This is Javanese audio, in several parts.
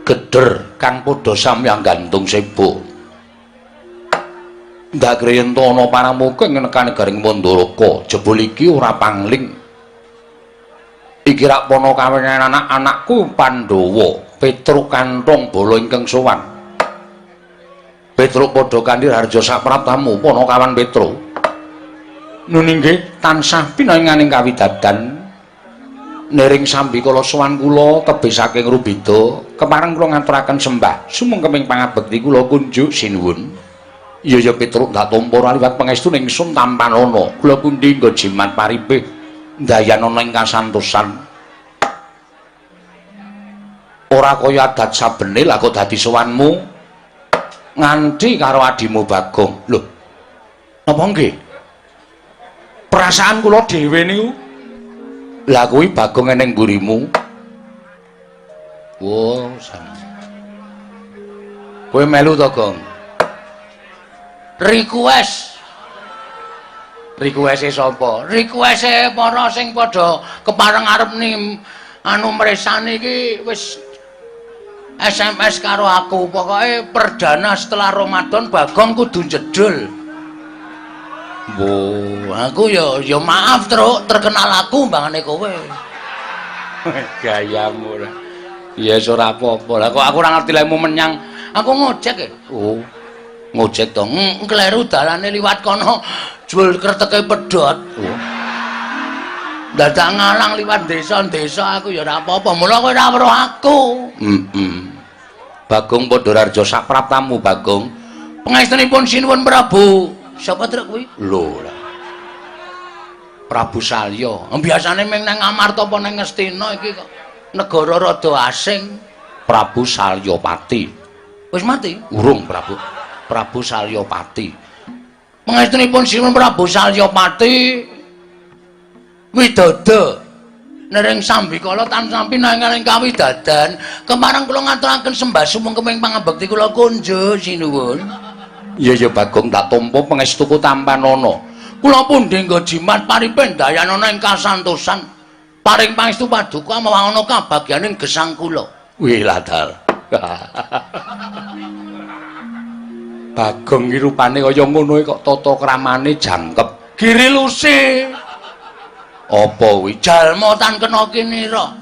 Geder kang padha samyang gantung sebo. Ndak griyenta ana paramuka ing negaring Mandaraka, jebul iki ora pangling. Iki rak panakawenan anak-anakku Pandhawa, Petruk Kanthong bala ingkang sowan. Petruk padha kanthi harja sapraptamu panakawan Petruk. Nun inggih tansah pinaringaning kawidadan. Nering sambikala sowan kula tebih saking Rubeda, kepareng kula ngaturaken sembah sumengkeming pangabekti kula kunjuk sinuwun. Iya ya Petruk, ndak tampa liwat pangestu ningsun tampanana. Kula pundi nggo jimat paripih ndayanana ing kasantosan. Ora kaya adat sabene lah kok dadi sowanmu nganti karo adimu Bagong. Lho, napa nggih? Perasaan kula dhewe niku. Lah kuwi Bagong eneng mburimu. Wo, kowe melu to, Gong? Request. Request-e sapa? Request-e para sing padha kepareng arep nim anu mresani iki wis SMS karo aku. Pokoke perdana setelah Ramadan Bagong kudu jedul. Wo, aku ya ya maaf, Truk, terkenal aku mbangane kowe. Gayamu ora. Ya wis ora apa-apa. Lah kok aku ora ngerti lek menyang. Aku ngojek e. Oh. Ngojek to. Kleru dalane liwat kono jebul kreteke pedhot. Oh. Dadak ngalang liwat desa-desa aku ya ora apa-apa. Mula kowe ora weruh aku. Heeh. Bagong padha rarja sapraptamu, Bagong. Pangestunipun sinuwun Prabu. Sapa truk kuwi? Lho lah. Prabu Salya. Biasane ming nang Amarta apa nang Ngastina, iki kok negara rada asing. Prabu Salyapati. Wis mati? Urung Prabu. Prabu Salyapati. Pangestunipun sinuwun Prabu Salyapati Widodo. Nering sambikala tansah pinanganing kawidadan. Kepareng kula ngaturaken sembah sumengkeming pangabekti kula kunjuk sinuwun. Iya ya Bagong, tak tampa pangestuku tampanana. Kula pundi nggo jimat paripe ndayanana ing kasantosan. Paring pangestu paduka mawana kabagyaning gesang kula. Wih ladal. Bagong iki rupane kaya ngono kok tata kramane jangkep. Giri luse. Apa kuwi? Jalma tan kena kinira.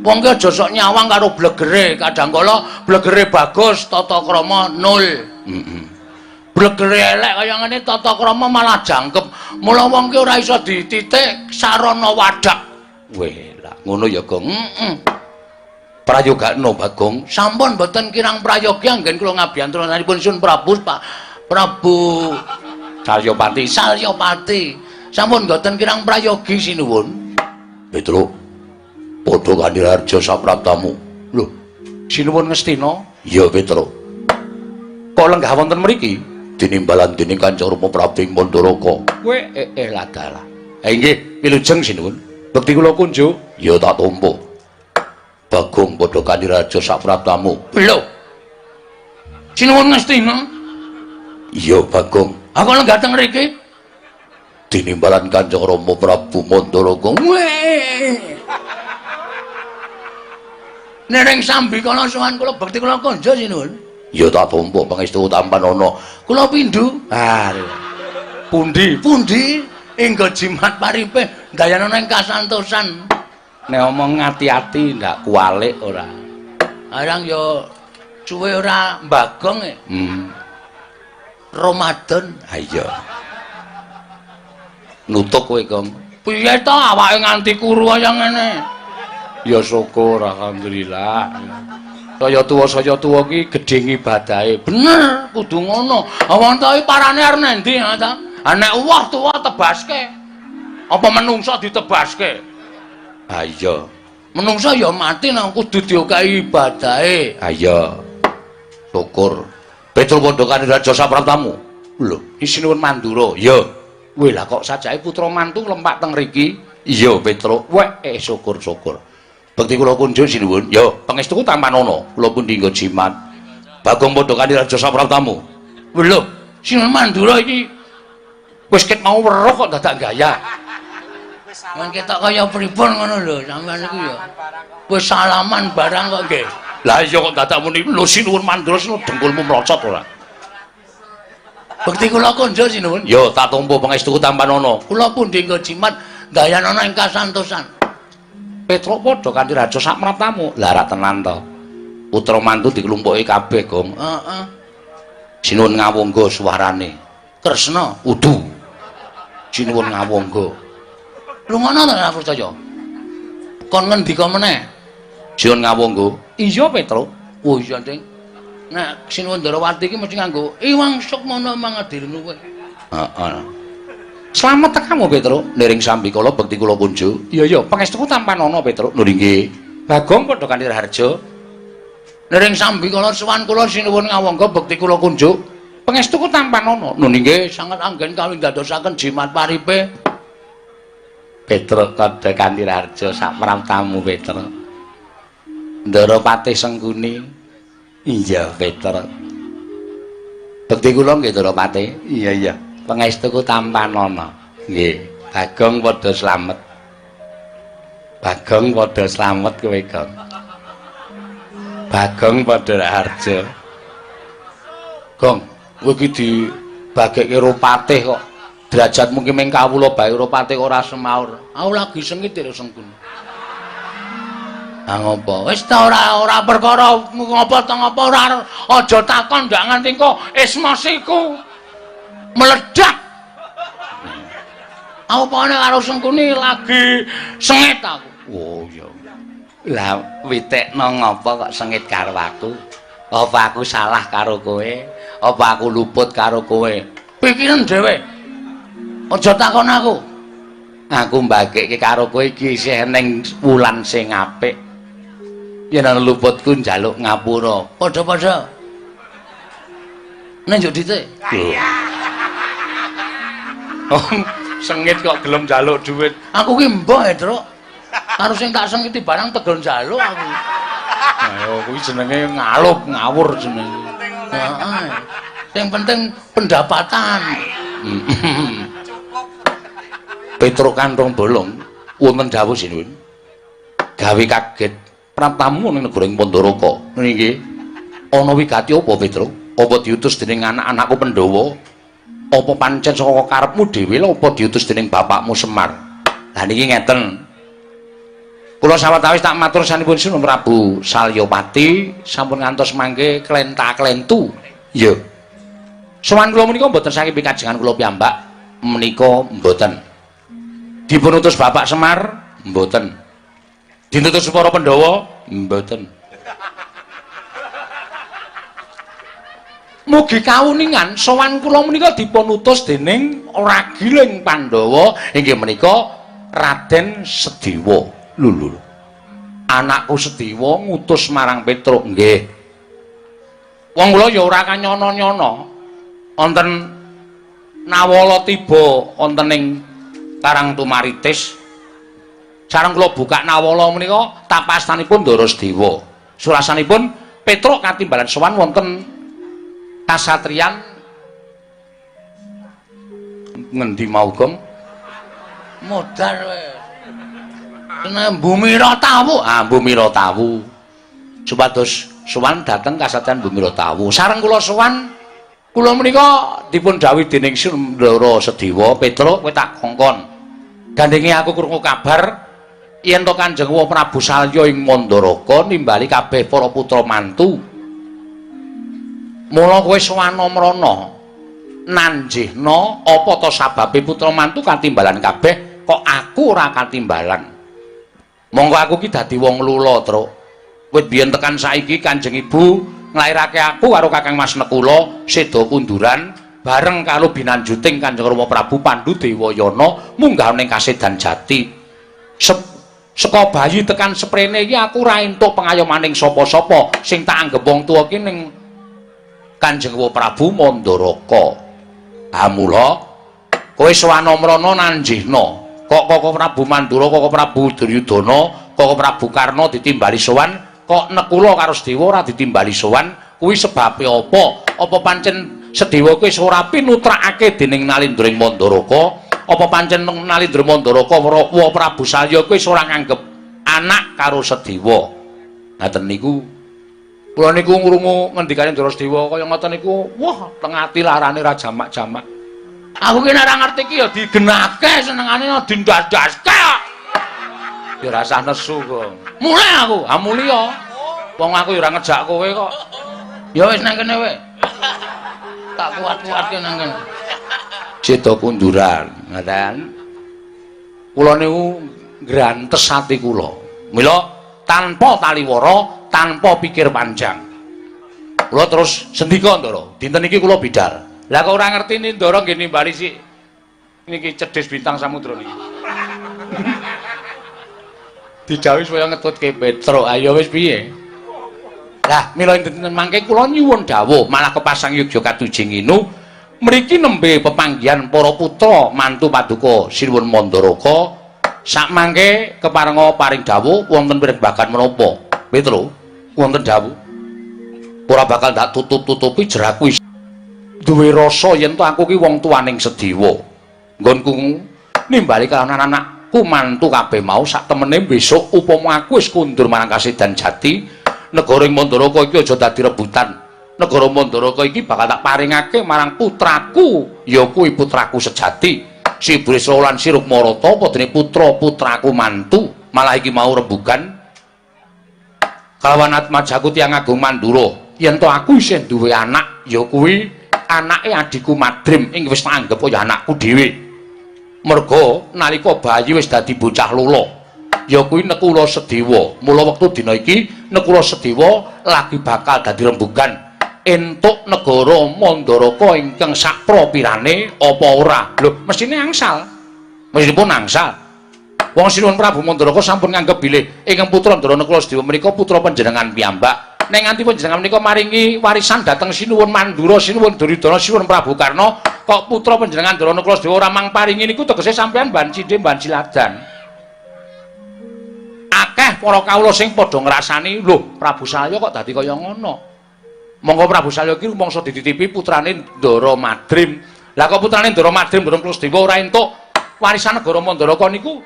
Wong ki aja sok nyawang karo blegere, kadang kala blegere bagus, tata krama nol. Heeh. Blegere elek kaya ngene tata krama malah jangkep. Mula wong ki ora iso dititik sarana wadak. Weh, lah ngono ya, Gong. Heeh. Prayogakno, Bagong. Sampun mboten kirang prayogi anggen kula ngabiyantranipun Sun Prabu Pak Prabu Salyapati. Salyapati. Sampun mboten kirang prayogi sinuwun. Petruk. Padha kanthi harja sapraptamu. Lho, sinuwun Ngastina? Iya, Petruk. Kok lenggah wonten mriki? Tinimbalan dening Kanjeng Rama Prabu ing Mandaraka. Kowe ladalah. Ha inggih, wilujeng sinuwun. Bekti kula kunjuk. Ya tak tampa. Bagong padha kanthi raja sapraptamu. Lho. Sinuwun Ngastina? Iya, Bagong. Aku lenggah teng mriki. Tinimbalan Kanjeng Rama Prabu Mandaraka. Weh. Nering sambikala sowan kula bekti kula konjo sinuwun. Ya tak tampa pangestu tampanana. Kula pindhu. Ah. Pundi? Pundi inggo jimat paripe ndayanana ing kasantosan. Nek omong ati-ati ndak kualik ora. Arang ya suwe ora mbagong e. Ramadan. Ha iya. Nutuk kowe, Gong. Piye to awake nganti kuru kaya ngene? Ya syukur alhamdulillah. Saya tuwa ki gedhe ngibadahe. Bener, kudu ngono. Wong to iki parane arep nendi ha ta? Ha nek uwah tuwa tebaske. Apa menungso ditebaske? Ha iya. Menungso ya mati nang kudu diokahi ibadahe. Ha iya. Syukur. Petruk Pandhakan Raja Sapraptamu. Lho, sinuwun Mandura. Iya. Weh lah kok sajake putra mantu lempak teng mriki? Iya, Petruk. Weh, syukur-syukur. Bekti kula kunjuk sinuwun. Ya, pangestuku tampanana. Kula pundi nggo jimat. Bagong padha kanthi Raja Sapraptamu. Lho, sinuwun Mandura iki wis ket mau weruh kok dadak gaya. Men ketok kaya pripun ngono lho, sampean niku ya. Wis salaman barang kok nggih. Lah iya kok dadak muni lho sinuwun Mandura sinuwun dengkulmu mlocot ora. Bekti kula konjo sinuwun. Yo tak tampa pangestuku tampanana. Kula pundi nggo jimat gayanana ing kasantosan. Petruk padha kanthi raja sak praptamu. Lah ra tenan to. Putra mantu diklumpuki kabeh, Gong. Heeh. Sinuwun ngawangga suwarane. Kresna udu. Sinuwun ngawangga. Lu ngono to ora percaya? Kon ngendika meneh? Sinuwun ngawangga. Iya, Petruk. Oh iya, Ding. Nek Sinuwun Ndarawati iki mesti nganggo Iwang Sukmana mangadirmu kowe. Heeh. Slamet tekamu, Petruk. Niring sambikala bekti kula kunjuk. Iya, iya, pangestuku tampanana, Petruk. Lho nggih. Bagong padha kanthi raharja. Niring sambikala sowan kula sinuwun ngawangga bekti kula kunjuk. Pangestuku tampanana. Lho nggih, sanget anggen kawindadosaken jimat paripe. Petruk padha kanthi raharja sak praptamu, Petruk. Ndara Patih Sengkuni. Iya, Petruk. Bekti kula nggih, Ndara Patih. Iya, iya. Pangestuku tampanana. Nggih, Bagong padha slamet. Bagong padha slamet kowe, Gong. Bagong padha raharja. Gong, kowe iki dibagekke karo Patih kok. Derajatmu ki ming kawula bae karo Patih ora semaur. Aku lagi sengit lho Sengkuni. Ah ngopo? Wis ta ora perkara ngopo ta ngopo ora aja takon ndak nganti engko esmosiku meledak. Aku pokoknya karo Sengkuni lagi sengit aku. Oh iya. Lah witekno ngopo kok sengit karo aku? Apa aku salah karo kowe? Apa aku luput karo kowe? Pikiran dhewe. Aja takon aku. Aku mbagekke karo kowe iki isih ning wulan sing apik. Yen ana luputku njaluk ngapura. Padha-padha. Nek njuk dite. Oh, sengit kok gelem njaluk dhuwit. Aku ki mbah, Truk. Karo sing tak sengiti barang tegel njaluk aku. Ayo kuwi jenenge ngalup, ngawur jenenge. Heeh. Sing penting pendapatan. Petruk kantong bolong wonten dawuh sinuwun. Gawe kaget praptamu ning negara ing Pandharaka. Nggih. Ana wigati apa, Petruk? Apa diutus dening anak-anakku Pandhawa? Apa pancen saka karepmu dhewe lha apa diutus dening bapakmu Semar? Lah niki ngeten. Kula sawetawis tak matur sanipun Sinuwun Prabu Salyapati sampun ngantos mangke klenta-klentu. Iya. Sowan kula menika mboten saking pikajengan kula piyambak, menika mboten. Dipun utus Bapak Semar mboten. Dinutus para Pandhawa mboten. Mugi kauningan sowan kula menika dipun utus dening ragiling Pandhawa inggih menika Raden Sediwa. Lho lho. Anakku Sediwa ngutus marang Petruk nggih. Wong kula ya ora kanyono-nyono. Wonten nawala tiba wonten ing Karang Tumaritis. Sareng kula buka nawala menika tapastanipun Ndara Sediwa. Surasanipun Petruk katimbalan sowan wonten kasatriyan ngendi mau, Gong? Modar wis. Seneng Bumira Tawu. Ah, Bumira Tawu. Supados sowan dhateng kasatriyan Bumira Tawu. Sareng kula sowan kula menika dipun dhawuhi dening Ndara Sediwa, Petruk kowe tak kongkon. Gandenge aku krungu kabar yen to Kanjeng Prabu Salya ing Mandaraka nimbali kabeh para putra mantu. Mula kowe sowan mrana nanjihna apa to sababe putra mantu katimbalan kabeh kok aku ora katimbalan. Monggo aku ki dadi wong lula, Truk. Wit biyen tekan saiki Kanjeng Ibu nglairake aku karo Kakang Mas Nekula seda kunduran bareng karo binanjuting Kanjeng Rama Prabu Pandu Dewayana munggah ning Kasedan Jati. Saka bayi tekan seprene iki aku ora entuk pengayomaning sapa-sapa sing tak anggep wong tuwa ki ning Kanjeng Prabu Mandaraka. Ha mula kowe sowan mrana nanjihna. Kok Koko Prabu Mandura, Koko Prabu Duryudana, Koko Prabu Karna ditimbali sowan, kok Nekula karo Sedewa ora ditimbali sowan, kuwi sebabe apa? Apa pancen Sedewa kuwi wis ora pinutrakake dening Nalindra ing Mandaraka? Apa pancen Nalindra Mandaraka wa Prabu Salya kuwi wis ora nganggep anak karo Sedewa? Ngaten niku. Kula niku ngrungu ngendikane Ndara Sedewa kaya ngoten niku, wah, teng ati larane ra jamak-jamak. Aku ki nek ora ngerti ki ya digenake senengane dindas-daske. Ya ora usah nesu, Gong. Mulai aku. Ah mulya. Wong aku ya ora ngejak kowe kok. Ya wis nang kene wae. Tak kuat-kuatke nang kene. Seda kunduran, ngoten. Kula niku ngrantes ati kula. Mila tanpa taliwara, tanpa pikir panjang. Kula terus sendika, Ndara, dinten iki kula bidal. Lah kok ora ngerti ni Ndara nggih nimbali sik niki cedhis bintang samudra niki. Didhawuhi supaya ngetutke Petruk. Ayo wis piye? Lah mila dinten mangke kula nyuwun dawuh malah kepasang yogya katujing inu mriki nembe pepanggihan para putra mantu paduka Sinuwun Mandaraka sakmangke keparenga paring dawuh wonten pirembagan menapa? Petruk, wonten dawuh. Ora bakal ndak tutup-tutupi jeraku duwe rasa yen to aku ki wong tuaning Sedewa. Nggonku nimbali kalawan anakku mantu kabeh mau sak temene besok upama aku wis kundur marang Kasedan Jati, negara ing Mandaraka iki aja dadi rebutan. Negara Mandaraka iki bakal tak paringake marang putraku, ya kuwi putraku sejati. Si Bresla lan si Rukmarata apa dene putra-putraku mantu, malah iki mau rembugan kalawan atmajaku tiyang agung Mandura. Yen to aku isih duwe anak, ya kuwi anake adhiku Madrim ing wis tak anggep kaya anakku dhewe. Merga nalika bayi wis dadi bocah lolo, ya kuwi Nekula Sedewa. Mula wektu dina iki Nekula Sedewa lagi bakal dadi rembugan entuk negara Mandaraka ingkang sakpropirane apa ora. Lho, mesthine angsal. Mesthipun angsal. Wong Sinuwun Prabu Mandaraka sampun nganggep bilih ingkang putra Ndara Nekula Sedewa menika putra panjenengan piyambak. Ning nganti panjenengan menika maringi warisan dhateng Sinuwun Mandura, Sinuwun Duryudana, Sinuwun Prabu Karna, kok putra panjenengan Ndara Nekula Sedewa ora mang paringi niku tegese sampeyan ban cindhe ban siladan. Akeh para kawula sing padha ngrasani, lho Prabu Salya kok dadi kaya ngono. Monggo Prabu Salya iki rumangsa dititipi putrane Ndara Madrim. Lah kok putrane Ndara Madrim Ndara Nekula Sedewa ora entuk warisan negara Mandaraka niku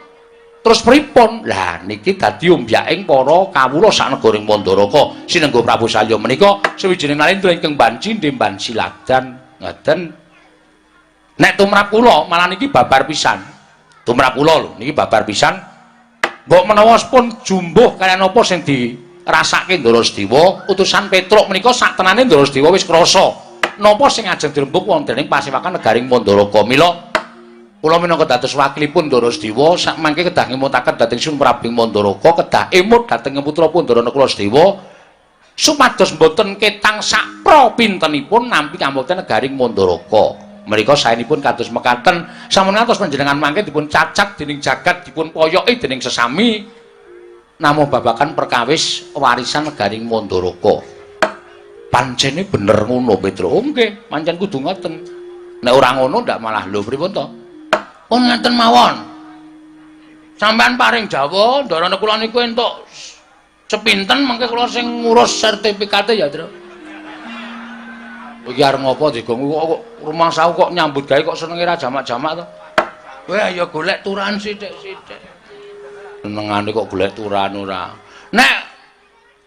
terus pripun? Lah niki dadi ombyaking para kawula sak negara ing Mandaraka. Sinengga Prabu Salya menika sawijining nalendra ingkang ban cindhe ban siladan. Ngoten. Nek tumrap kula malah niki babar pisan. Tumrap kula lho niki babar pisan. Mbok menawa pun jumbuh kaliyan apa sing dirasake Ndara Sedewa, utusan Petruk menika sak tenane Ndara Sedewa wis krasa napa sing ajeng dirembug wonten ing pasewakan negaring Mandaraka. Mila kula minangka dados wakilipun Ndara Sedewa sak mangke kedah ngemutaken dhateng Sinuwun Prabu Mandaraka, kedah emut dhateng putra Ndara Nekula Sedewa supados mboten ketang sakpra pintenipun nampi kamukten negaring Mandaraka. Menika saenipun kados mekaten, sampun ngantos panjenengan mangke dipun cacak dening jagat, dipun poyoki dening sesami namung babagan perkawis warisan negaring Mandaraka. Pancene bener ngono Petruk. Oh nggih, pancen kudu ngoten. Nek ora ngono ndak malah lho pripun to? Pun ngeten mawon. Sampeyan paring dawuh Ndara kula niku entuk sepinten mengke kula sing ngurus sertifikate ya, Tru. Iki arep ngopo digong kok rumangsaku kok nyambut gawe kok senenge ra jamak-jamak to. Wah ya golek turan sithik-sithik. Senengane kok golek turan ora. Nek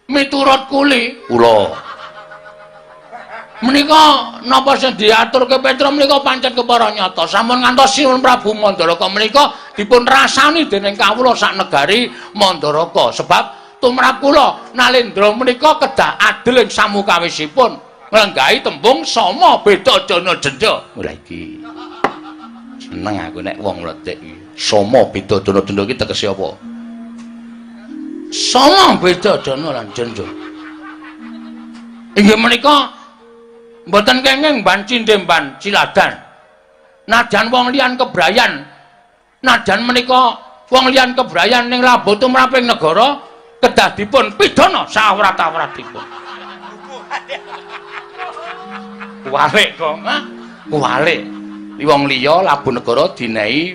miturut kuli kula menika napa sing diaturke Petruk menika pancen kepara nyata. Sampun ngantos Sinuwun Prabu Mandaraka menika dipun rasani dening kawula sak negari Mandaraka. Sebab tumrap kula nalendra menika kedah adil ing samukawisipun nglenggahi tembung sama beda dana denda. Lha iki seneng aku nek wong mlethik iki. Sama beda dana denda iki tegese apa? Sama beda dana lan denda. Inggih menika mboten kenging ban cindhe ban siladan. Najan wong liyan kebrayan, najan menika wong liyan kebrayan ning labuh tumraping negara kedah dipun pidana sawrat-awratipun. Kuwalik kok, ha? Kuwalik. Wong liya labuh negara dinehi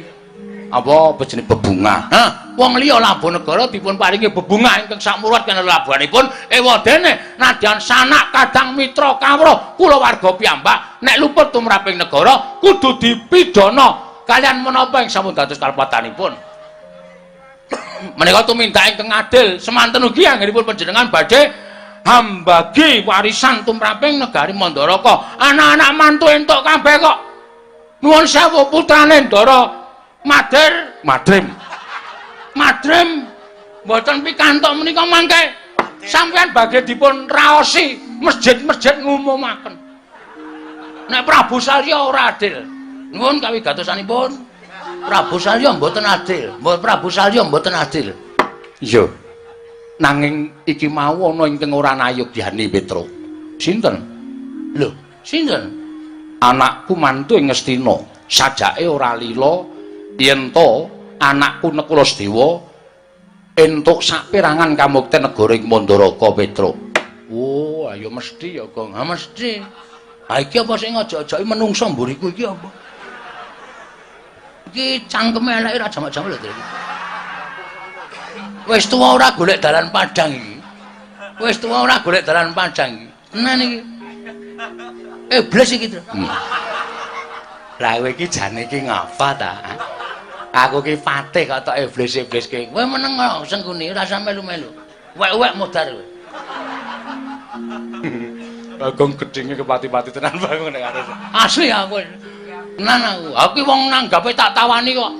apa jenenge bebungah. Ha, wong liya labuh negara dipun paringi bebungah ingkang sakmurat kana labuhanipun ewadene nadyan sanak kadang mitra kawruh kulawarga piyambak nek luput tumraping negara kudu dipidana kaliyan menapa ing sampun dados kalepatanipun. Menika tumindak ingkang adil, semanten ugi anggenipun panjenengan badhe Hambagi warisan tumraping negari Mandaraka. Anak-anak mantu entuk kabeh kok. Nuwun sewu putrane Ndara Madir, Madrim. Madrim mboten pikantuk menika mangke sampeyan badhe dipun raosi masjid-masjid ngumumaken. Nek Prabu Salya ora adil. Nuwun kawigatosanipun. Prabu Salya mboten adil. Prabu Salya mboten adil. Iya. Nanging iki mau ana ingkang ora nayogyani Petro. Sinten? Lho, sinten? Anakku mantu ing Ngastina. Sajake ora lila yen to anakku Nekula Sedewa entuk saperangan kamukten negara ing Mandaraka Petro. Oh, ayo mesti ya, Gong. Ha mesti. Ha iki apa sing ngajak-ajaki menungsa mburiku iki apa? Iki cangkeme eleke ora jamak-jamak lho iki. Wis tuwa ora golek dalan padhang iki. Wis tuwa ora golek dalan padhang iki. Tenan iki. Iblis iki, Tru. Lah kowe iki jane iki ngapa ta? Aku ki patih kok tok iblis-ibliske. Kowe meneng kok Sengkuni ora usah melu-melu. Wek-wek modar kowe. Bagong gedhinge kepati-pati tenan Bagong nek arep. Asli aku. Tenan aku. Aku ki wong nanggape tak tawani kok.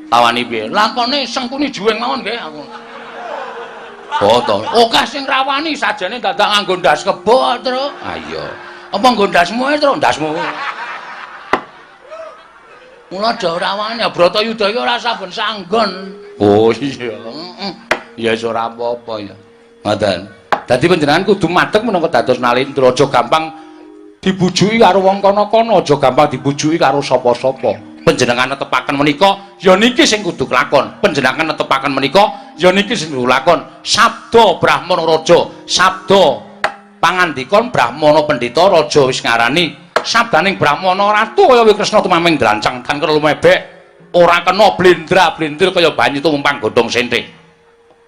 Tawani piye? Lakone Sengkuni juweng mawon nggih aku. Oh to. Oke sing rawani sajane dadak nganggo ndas kebo, Tru. Ah iya. Apa nggo ndasmu ae, Tru? Ndasmu. Mula aja ora wani, Bratayuda iki ora saben sanggon. Oh iya. Heeh. Ya wis ora apa-apa ya. Ngoten. Dadi panjenengan kudu madeg minangka dados Nalendra, aja gampang dibujuki karo wong kono-kono, aja gampang dibujuki karo sapa-sapa. Panjenengan netepaken menika ya niki sing kudu kelakon. Panjenengan netepaken menika ya niki sing kudu kelakon. Sabda Brahmana Raja, sabda pangandika Brahmana Pendhita Raja wis ngarani sabdaning Brahmana Ratu kaya Kresna tumaming drancang tan kena lumebek ora kena blendra-blendir kaya banyu tumpang godhong sente.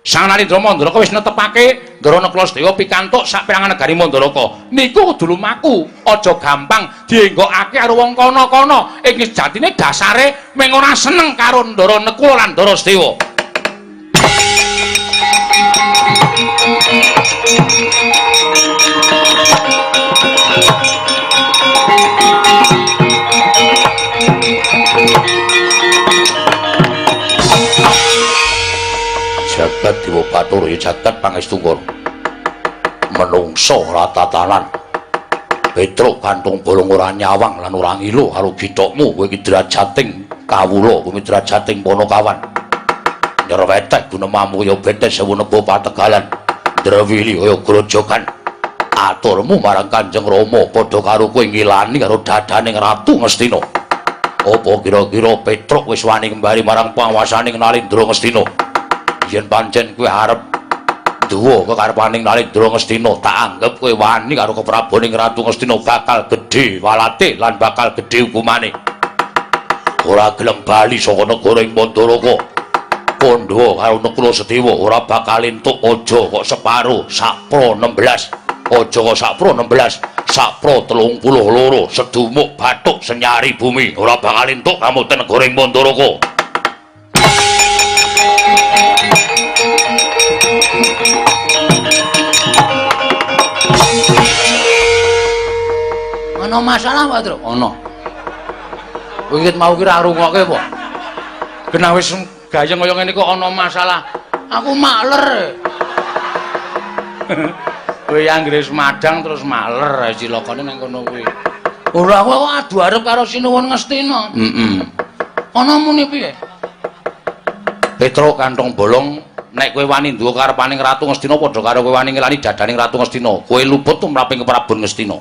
Sang Narendra Mandaraka wis netepake Ndara Nakula Sedewa pikantuk saperangan negari Mandaraka. Niku kudu lumaku, aja gampang dienggokake karo wong kono-kono. Ing sejatine dasare mung ora seneng karo Ndara Nakula lan Ndara Sedewa. Jagat Dewa Bathara ya jagat pangestungkara. Menungsa ora tatanan. Petruk kantung bolong ora nyawang lan ora ngilu karo githokmu kowe iki drajating kawula, kowe drajating Panakawan. Nyerwetek gunemamu kaya betes sewu nebo pategalan. Drewili kaya grojogan. Aturmu marang Kanjeng Rama padha karo kowe ngilani karo dadaning Ratu Ngastina. Apa kira-kira Petruk wis wani kembali marang panguwasaning Nalendra Ngastina? Yen pancen kowe arep duwa kekarepaning Nalendra Ngastina, tak anggep kowe wani karo kepraboning Ratu Ngastina bakal gedhe walate lan bakal gedhe hukumane. Ora gelem bali saka negara ing Mandaraka. Kandha karo Nakula Sedewa ora bakal entuk aja kok separo sakpro 16. Aja kok sakpro 16, sakpro 32 sedumuk bathuk senyari bumi ora bakal entuk kamukten negara ing Mandaraka. Ana masalah Pak Tru? Ana. Kowe iki mau ki ora rungokke apa? Genah wis gayeng kaya ngene kok ana masalah. Aku makler. Kowe anggere wis madang terus makler cilakane nang kono kuwi. Ora aku adu arep karo Sinuwun Ngastina. Heeh. Ana muni piye? Petruk kantong bolong nek kowe wani nduwe karepaning Ratu Ngastina padha karo kowe wani ngelani dadaning Ratu Ngastina. Kowe luput tumraping Prabu Ngastina.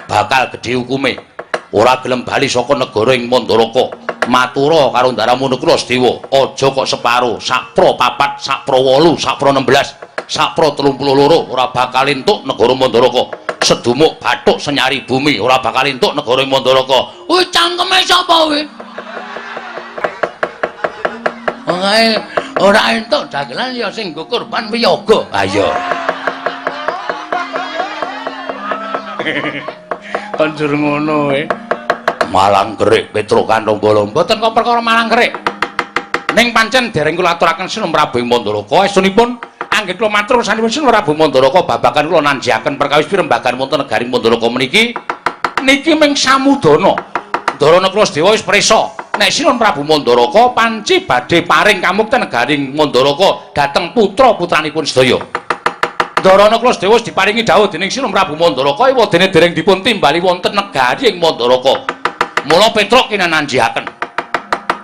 Bakal gedhe hukume. Ora gelem bali saka negara ing Mandaraka. Matura karo ndaramu Nakula Sedewa, aja kok separo, sakpro 4, sakpro 8, sakpro 16, sakpro 32 ora bakal entuk negara Mandaraka. Sedumuk bathuk senyari bumi ora bakal entuk negara Mandaraka. Kuwi cangkeme sapa kuwi? Ora ora entuk dagelan ya sing nggo korban wiyaga. Ha iya. Konjur ngono kowe. Malang kerik Petruk kantong bolong. Mboten kok perkara malang kerik. Ning pancen dereng kula aturaken Sinun Prabu ing Mandaraka estunipun Anggen kula matur sanipun Sinuwun Prabu Mandaraka babagan kula nanjiaken perkawis pirembagan wonten negari Mandaraka meniki niki ming samudana. Ndara Nakula Sedewa wis prisa nek Sinuwun Prabu Mandaraka panci badhe paring kamukten negari Mandaraka dhateng putra-putranipun sedaya. Ndara Nakula Sedewa wis diparingi dawuh dening Sinuwun Prabu Mandaraka ewadene dereng dipun timbali wonten negari ing Mandaraka. Mula Petruk kinananjiaken.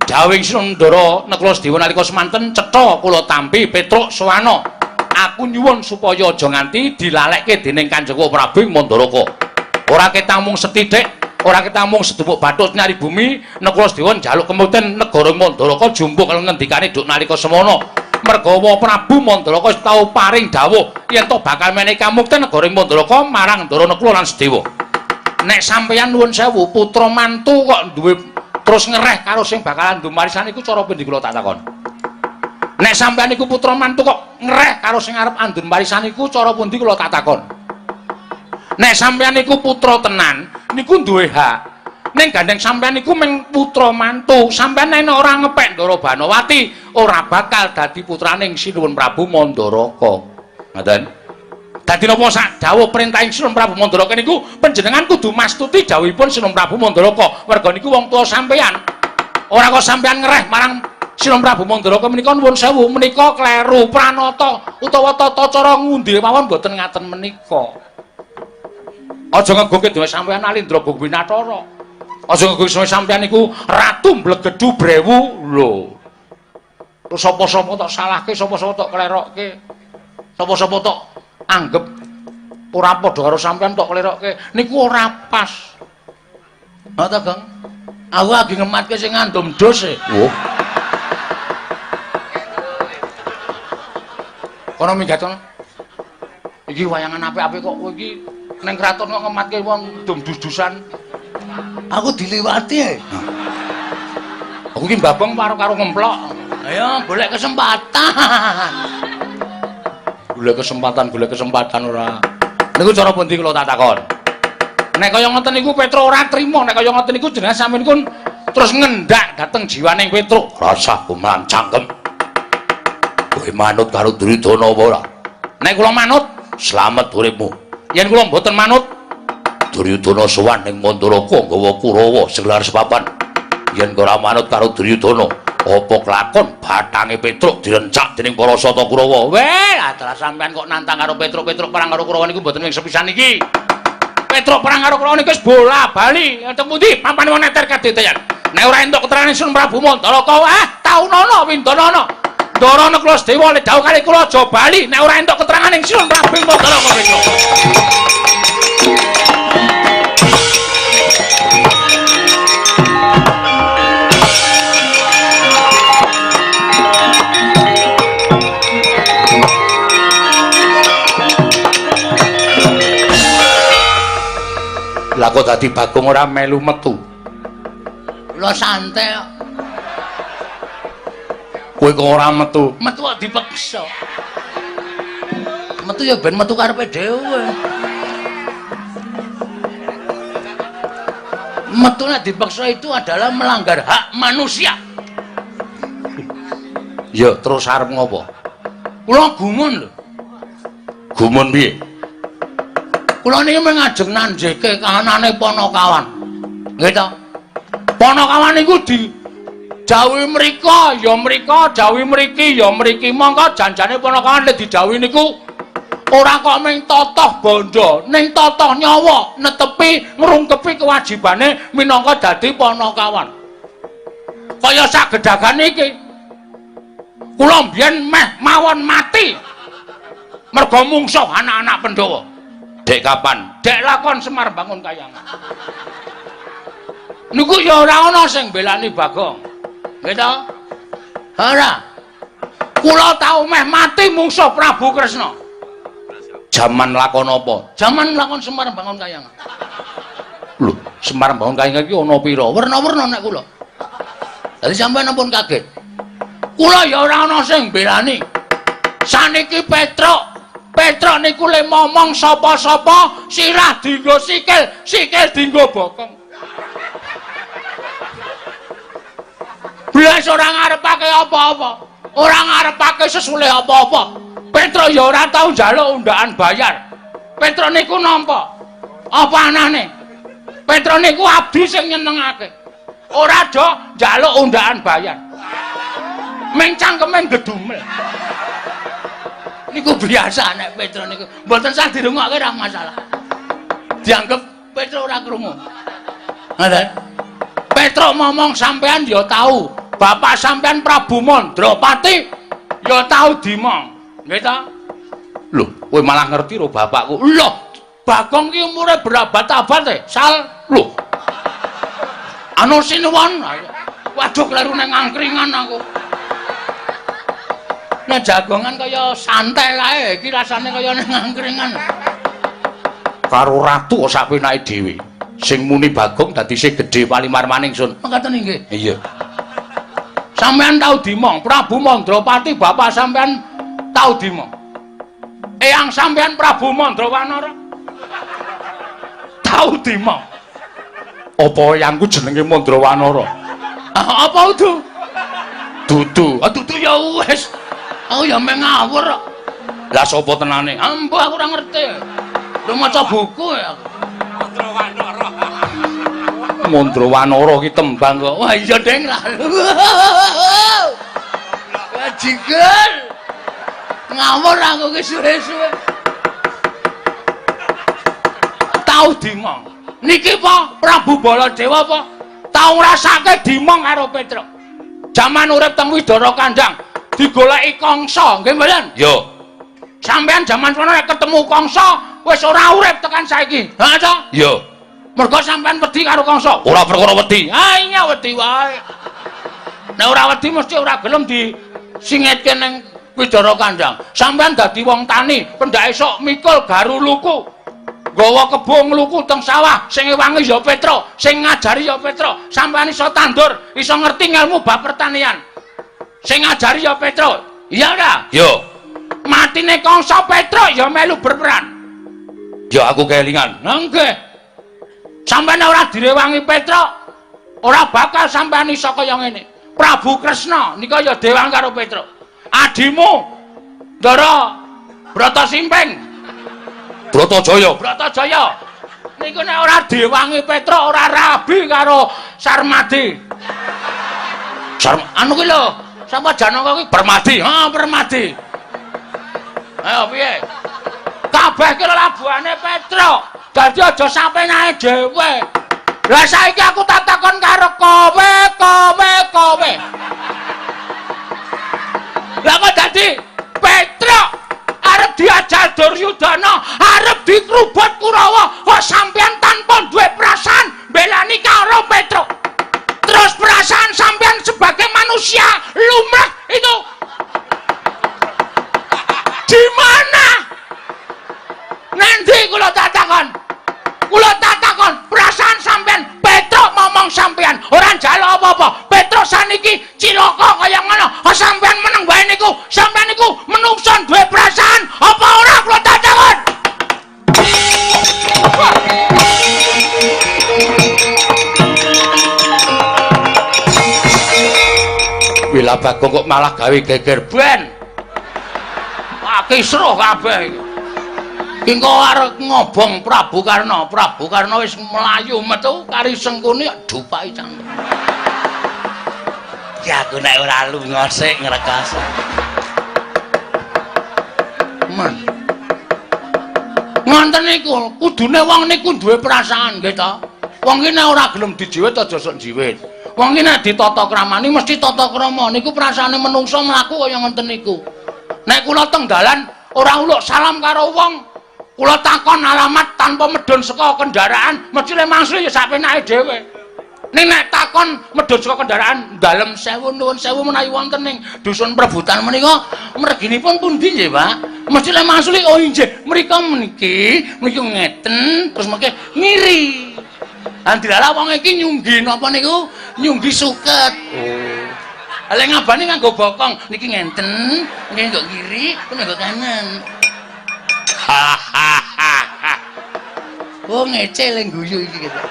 Dawuhing Sinuwun Ndara Nakula Sedewa nalika semanten cetha kula tampi Petruk sowana. Aku nyuwun supaya aja nganti dilalekke dening Kanjeng Prabu ing Mandaraka. Ora ketang mung sethithik, ora ketang mung sedhepuk bathuk nyari bumi, Nakula Sedewa njaluk kemukten negara Mandaraka jumpuk karo ngendikane duk nalika semana. Mergawa Prabu Mandaraka wis tau paring dawuh yen to bakal menehi kamukten negara Mandaraka marang Ndara Nakula lan Sedewa. Nek sampeyan nuwun sewu putra mantu kok duwe terus ngereh karo sing bakalan ndum warisan iku cara pundi kula tak takon. Nek sampeyan iku putra mantu kok ngereh karo sing arep andun warisan iku cara pundi kula tak takon. Nek sampeyan iku putra tenan niku duwe hak. Ning gandeng sampeyan iku mung putra mantu, sampeyan nek ora ngepek Ndara Banowati ora bakal dadi putraning Sinuwun Prabu Mandaraka. Ngoten. Dadi napa sak dawuh perintahing Sinuwun Prabu Mandaraka niku panjenengan kudu mastuti dawuhipun Sinuwun Prabu Mandaraka. Merga niku wong tuwa sampeyan. Ora kok sampeyan ngereh marang Sinuwun Prabu Mandaraka menika nuwun sewu menika kleru pranata utawa tata cara ngundi mawon mboten ngaten menika. Aja ngegungke dhewe sampeyan Alindra Gungwinathara. Aja ngegungke sampeyan niku Ratu Mblegedu Brewu lho. Terus sapa-sapa tok salahke, sapa-sapa tok klerokke. Sapa-sapa tok anggep ora padha karo sampeyan tok klerokke. Niku ora pas. Ha ta, Gong? Aku lagi ngematke sing ngandum dos e. Oh. Kono minggat kono. Iki wayangan apik-apik kok kowe iki ning kraton kok ngematke wong dum dus-dusan. Aku diliwati e. Aku iki mbabong karo ngemplok. Ayo golek kesempatan. Golek kesempatan, golek kesempatan ora. Niku cara pundi kula tak takon. Nek kaya ngoten niku Petruk ora trima, nek kaya ngoten niku jenengan sampeyan niku terus ngendak dhateng jiwaning Petruk. Rasah gumalang cangkem. Kowe manut karo Duryudana apa ora? Nek kula manut, slamet uripmu. Yen kula mboten manut, Duryudana sowan ning Mandaraka nggawa Kurawa segelar sepapan. Yen ora manut karo Duryudana, apa kelakon bathange Petruk direncak dening para Sata Kurawa. Weh, adalah sampean kok nantang karo Petruk, Petruk perang karo Kurawa niku mboten wing sepisan iki. Petruk perang karo Kurawa niku wis bola-bali. Enten pundi pampane wong neter kadeteyan. Nek ora entuk keterangan Sun Prabu Mandaraka, ah taunono windanana. Ndara Nakula Sedewa le dawuh kali kula aja bali nek ora entuk keterangan ing Sun Prabu Mandaraka Petruk. Lah kok dadi Bagong ora melu metu? Kula santai kok. Kowe kok ora metu? Metu kok dipeksa. Metu ya ben metu karepe dhewe. Metu nek dipeksa itu adalah melanggar hak manusia. Ya terus arep ngopo? Kula gumun lho. Gumun piye? Kula niki mung ngajeng nanjeke kahanane Panakawan. Nggih ta? Panakawan niku didhawuhi mrika ya mrika, dawuhi mriki ya mriki. Mongko janjane Panakawan nek didhawuhi niku ora kok mung totoh bondo, ning totoh nyawa, netepi ngrungkepi kewajibane minangka dadi Panakawan. Kaya sagedhagan iki. Kula mbiyen meh mawon mati merga mungsuh anak-anak Pandhawa. Dek kapan? Dek lakon Semar Bangun Kayangan. Niku ya ora ana sing belani Bagong. Nggih ta? Ora. Kula tau meh mati mungsuh Prabu Kresna. Jaman lakon apa? Jaman lakon Semar Bangun Kayangan. Lho, Semar Bangun Kayangan iki ana pira? Werna-werna nek kula. Dadi sampeyan ampun kaget. Kula ya ora ana sing belani. Saniki Petruk Petruk niku le momong sapa-sapa sirah dienggo sikil, sikil dienggo bokong. Blas ora ngarepake apa-apa, ora ngarepake sesulih apa-apa. Petro ya ora tau njaluk undaan bayar. Petro niku nampa. Apa anane? Petro niku abdi sing nyenengake. Ora do njaluk undaan bayar. Meng cangkeme gedumel. Niku biasa nek Petro niku. Mboten sah dirungokke ora masalah. Dianggep Petro ora krungu. Ngoten. Petro ngomong sampean ya tau. Bapak sampean Prabu Mandrapati ya tau dimong. Nggih ta? Lho, kowe malah ngerti ro bapakku. Lho, Bagong ki umure berabad-abad e. Sal, lho. Anu sinuwun. Waduh kleru nang angkringan aku. Nek jagongan kaya santai kae, iki rasane kaya nang angkringan. Karo ratu kok sak penake dhewe. Sing muni Bagong dadi sing gedhe palimarmaning sun. Mekaten inggih. Iya. Sampeyan tau dimong, Prabu Mandrapati bapak sampeyan tau dimong. Eyang sampeyan Prabu Mandrawanara tau dimong. Apa eyangku jenenge Mandrawanara? Apa udu? Dudu. Ah dudu ya wis. Aku ya meh ngawur kok. Lah sapa tenane? Ambo aku ora ngerti. Lu maca buku ya. Mandrawanara ki tembang kok. Wah iya deng lah. Wajigur. Ngawur aku ki suwe-suwe. Tau dimong. Niki apa Prabu Baladewa apa? Tau ngrasake dimong karo Petruk. Jaman urip teng Widara Kandang digoleki Kangsa, nggih mboten? Yo. Sampeyan jaman sono nek ketemu Kangsa wis ora urip tekan saiki. Ha ta? Yo. Mergo sampeyan wedi karo Kangsa. Ora perkara wedi. Ah iya wedi wae. Nek ora wedi mesti ora gelem disingetke ning Widara Kandang. Sampeyan dadi wong tani, pendak esuk mikul garu luku. Nggawa kebo ngluku teng sawah, sing ngewangi ya Petro, sing ngajari ya Petro. Sampeyan iso tandur, iso ngerti ngelmu bab pertanian. Sing ngajari ya Petro. Iya ora? Yo. Matine Kangsa Petro ya melu berperan. Ya aku kelingan. Lah nggih. Sampeyan ora direwangi Petro, ora bakal sampeyan iso kaya ngene. Prabu Kresna nika ya dewang karo Petro. Adimu Ndara Brata Simping, Bratajaya. Bratajaya. Niku nek ora diwangi Petro ora rabi karo Sarmadi. Anu ki lho, sapa Janaka ki? Permadi. Ha, Permadi. Ayo piye? Kabeh ki labuhane Petro. Dadi aja sampenae dhewe. Lah saiki aku tak takon karo kowe, kowe, kowe. Lah kok dadi Petro arep diajar Duryudana, arep dikrubut Kurawa, kok sampean tanpa duwe perasaan mbelani karo Petro. Terus perasaan sampean sebagai manusia lumrah itu di mana? Nanti kula tak takon. Kula tak takon perasaan sampean Petro ngomong sampean ora njaluk apa-apa. Petro saniki cilaka kaya ngono. Kok sampean meneng wae niku? Sampean niku menungso duwe perasaan apa ora kula tak takon? Wila Bagong kok malah gawe geger ben. Wah kisruh kabeh iki. Engko arep ngobong Prabu Karna. Prabu Karna wis mlayu metu kari Sengkuni dupaki cangkem. Ya aku nek ora lunga sik ngrekas. Men. Ngonten niku, kudune wong niku duwe perasaan nggih ta. Wong ki nek ora gelem dijiwit aja sok jiwit. Wong ki nek ditata kramani mesti tata krama. Niku perasaane menungso mlaku kaya ngoten niku. Nek kula teng dalan ora uluk salam karo wong, kula takon alamat tanpa medhun saka kendaraan, mesti le mangsul ya sak penake dhewe. Ning nek takon medhun saka kendaraan, dalem sewu nuwun sewu menawi wonten ning dusun Prebutan menika merginipun pundi nggih, Pak? Mesti le mangsuli oh inggih, mriko meniki, mriki ngeten, terus mengke ngiri. Andilalah wong iki nyunggi napa niku? Nyunggi suket. Oh. Lha ngabane nganggo bokong, niki ngenten, niki nggo kiri, terus nggo kanan. Hahaha. Oh ngece le guyu iki gitu.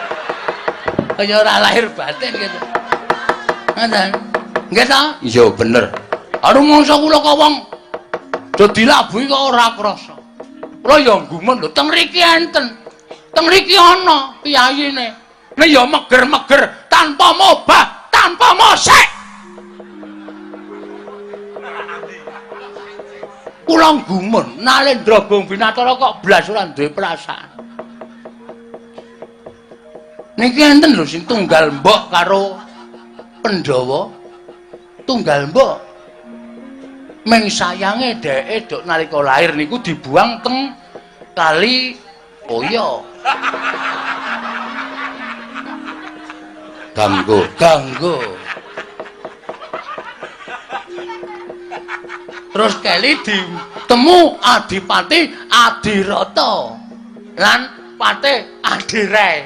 Kaya ora lahir batin gitu. Ngoten. Nggih ta? Iya bener. Aduh mongso kula kok wong Do dilabuhi kok ora krasa. Kula ya gumun lho, teng mriki enten. Teng mriki ana piyayine. Nek ya meger-meger tanpa mobah, tanpa mosek. Kula gumun, Nalendra Gong Binatara kok blas ora duwe perasaan. Niki enten lho sing tunggal mbok karo Pandhawa. Tunggal mbok. Ming sayange dheke dok nalika lahir niku dibuang teng kali Oyo. Ganggu, ganggu. Terus keli ditemu Adipati Adirata lan Patih Adirai.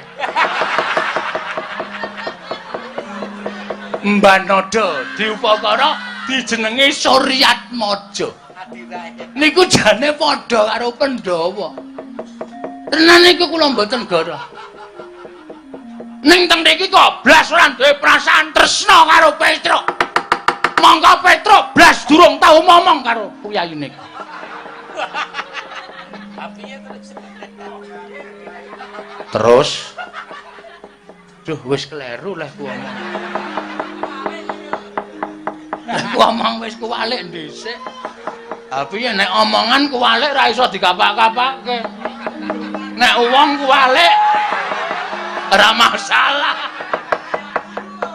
Mbanada diupakara dijenengi Suryatmaja. Niku jane padha karo Pandhawa. Tenan niku kula mboten goroh. Ning teng mriki kok blas ora duwe perasaan tresna karo Petruk. Monggo Petruk blas durung tau momong karo piyayine. Terus duh wis kleru leh ku omong. Leh ku omong wis kuwalik dhisik. Ha piye nek omongan kuwalik ra iso dikapak-kapake. Nek wong kuwalik ora masalah.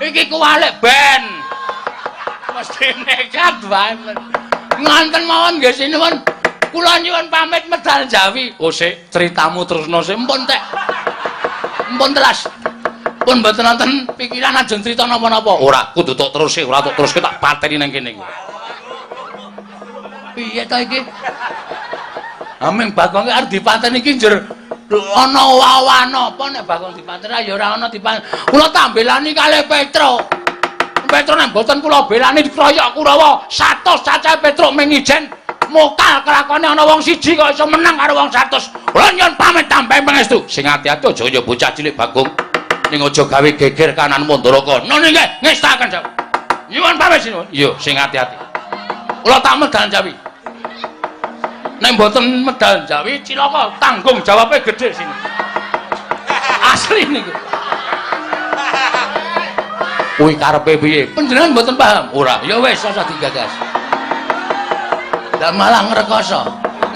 Iki kuwalik ben. Mesti nekat wae. Ngonten mawon nggih sinuwun. Kula nyuwun pamit medal Jawi. Oh sik, critamu terusno sik. Mpun tek. Mpun telas. Pun mboten wonten pikiran ajeng crita napa-napa. Ora, kudu tok terus sik, ora tok terus tak pateni nang kene iki. Piye ta iki? Aming Bagong arep dipateni iki njur ana wawan apa nek Bagong dipateni ya ora ana dipateni. Kula tambelani kalih Petruk. Petruk nek mboten kula belani dikroyok Kurawa 100 cacahe Petruk ming ijen mokal kelakone ana wong siji kok iso menang karo wong 100. Kula nyuwun pamit tambahi pangestu. Sing ati-ati aja kaya bocah cilik Bagong. Ning aja gawe geger kanan Mandaraka. Nun nggih, ngestaken jawab. Nyuwun pamit sinuwun. Iya, sing ati-ati. Kula tak medal Jawi. Nek mboten medal Jawi cilaka, tanggung jawabe gedhe sini. Asli niku. Kuwi karepe piye? Panjenengan mboten paham? Ora. Ya wis rasa digagas. Lah malah ngrekoso.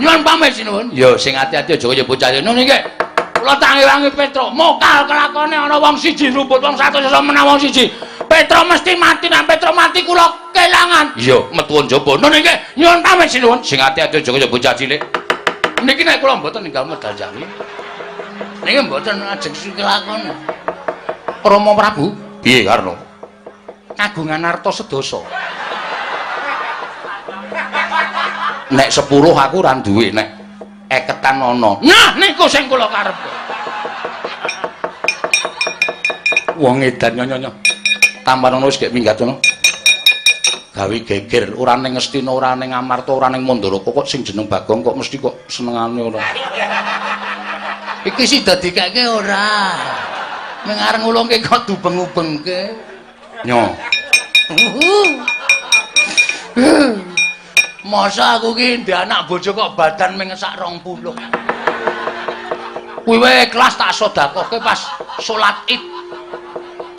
Nyuwun pamit sinuwun. Ya sing ati-ati aja kaya bocah. Nun nggih. Kula tangi-wangi Petruk, mokal kelakone ana wong siji rumput wong 100 iso menang wong siji. Petruk mesti mati, nek Petruk mati kula kelangan. Iya, metu njaba. Nun nggih, nyuwun pamit sinuwun. Sing ati-ati aja kaya bocah cilik. Niki nek kula mboten ninggal medal Jawi. Niki mboten ajeng kelakon. Rama Prabu, piye Karno? Kagungan arta sedasa. Nek 10 aku ora duwe, nek eketan ana. Nah niku sing kula karepe. Wong edan nyonya. Tampan ono wis gek minggat ngono. Gawe geger ora ning Ngastina, ora ning Amarta, ora ning Mandaraka kok sing jeneng Bagong kok mesti kok senengane ora. Iki sida dikeke ora. Ming arep ngulungke kok dubeng-ubengke. Nyo. Masa aku ki ndek anak bojo kok badan ming sak 20. Kuwi wae kelas tak sedekahke pas salat Id.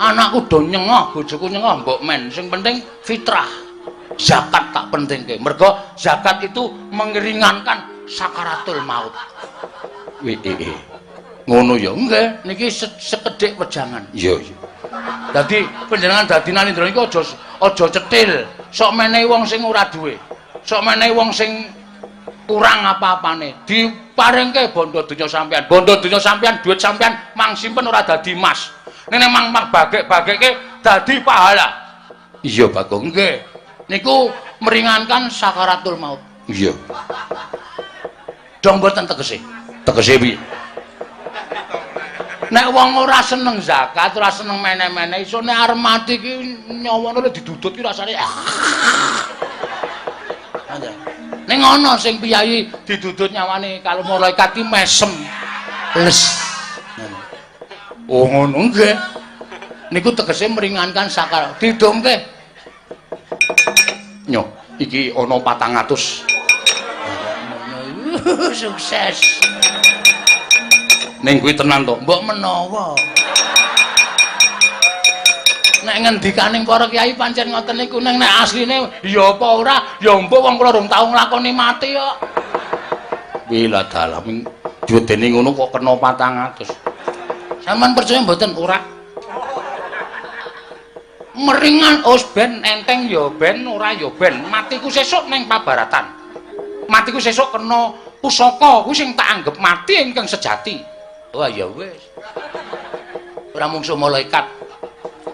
Anakku do nyengah, bojoku nyengah mbok men. Sing penting fitrah. Zakat tak pentingke. Mergo zakat itu mengeringankan sakaratul maut. Wih, ngono ya? Nggih, niki sekedhik wejangan. Iya, iya. Dadi panjenengan dadi Nalindra niku aja cetil. Sok menehi wong sing ora duwe. Sok menehi wong sing kurang apa-apane. Diparingke bondo donya sampean. Bondo donya sampean, duit sampean mang simpen ora dadi emas. Ning mang bagek-bagekke dadi pahala. Iya, Bagong. Nggih. Niku meringankan sakaratul maut. Iya. Dong mboten tegese. Tegese piye? Nek wong ora seneng zakat, ora seneng meneh-meneh, iso nek arep mati ki nyawane didudut ki rasane. Ning ana sing piyayi didudut nyawane kalau malaikat ki mesem. Les. Oh ngono nggih. Niku tegese meringankan sakar. Didongke. Nyo, iki ana 400. Sukses. Ning kuwi tenan to? Mbok menawa. Nek ngendikaning para kiai pancen ngoten niku, ning nek asline ya apa ora, ya mbok wong kula rung tau nglakoni mati kok. Wila dalam diwedeni ngono kok kena 400. Sampeyan percaya mboten? Ora. Meringan os ben enteng ya ben ora ya ben, matiku sesuk ning pabaratan. Matiku sesuk kena pusaka kuwi sing tak anggep mati ingkang sejati. Wah ya wis. Ora mungsuh malaikat.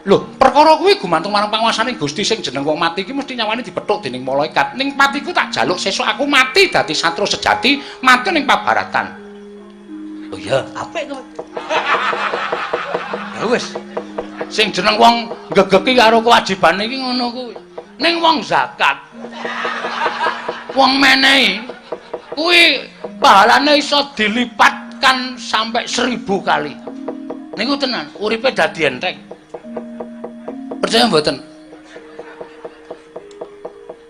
Lho, perkara kuwi gumantung marang panguwasane Gusti sing jeneng wong mati iki mesti nyawane dipethuk dening malaikat. Ning patiku tak jaluk sesuk aku mati dadi satru sejati, mati ning pabaratan. Oh iya, apik kowe. Ya wis. Sing jeneng wong gegeki karo kewajibane iki ngono kuwi. Ning wong zakat, wong menehi kuwi pahalane iso dilipatkan sampai 1000 kali. Niku tenan, uripe dadi enteng. Percaya mboten?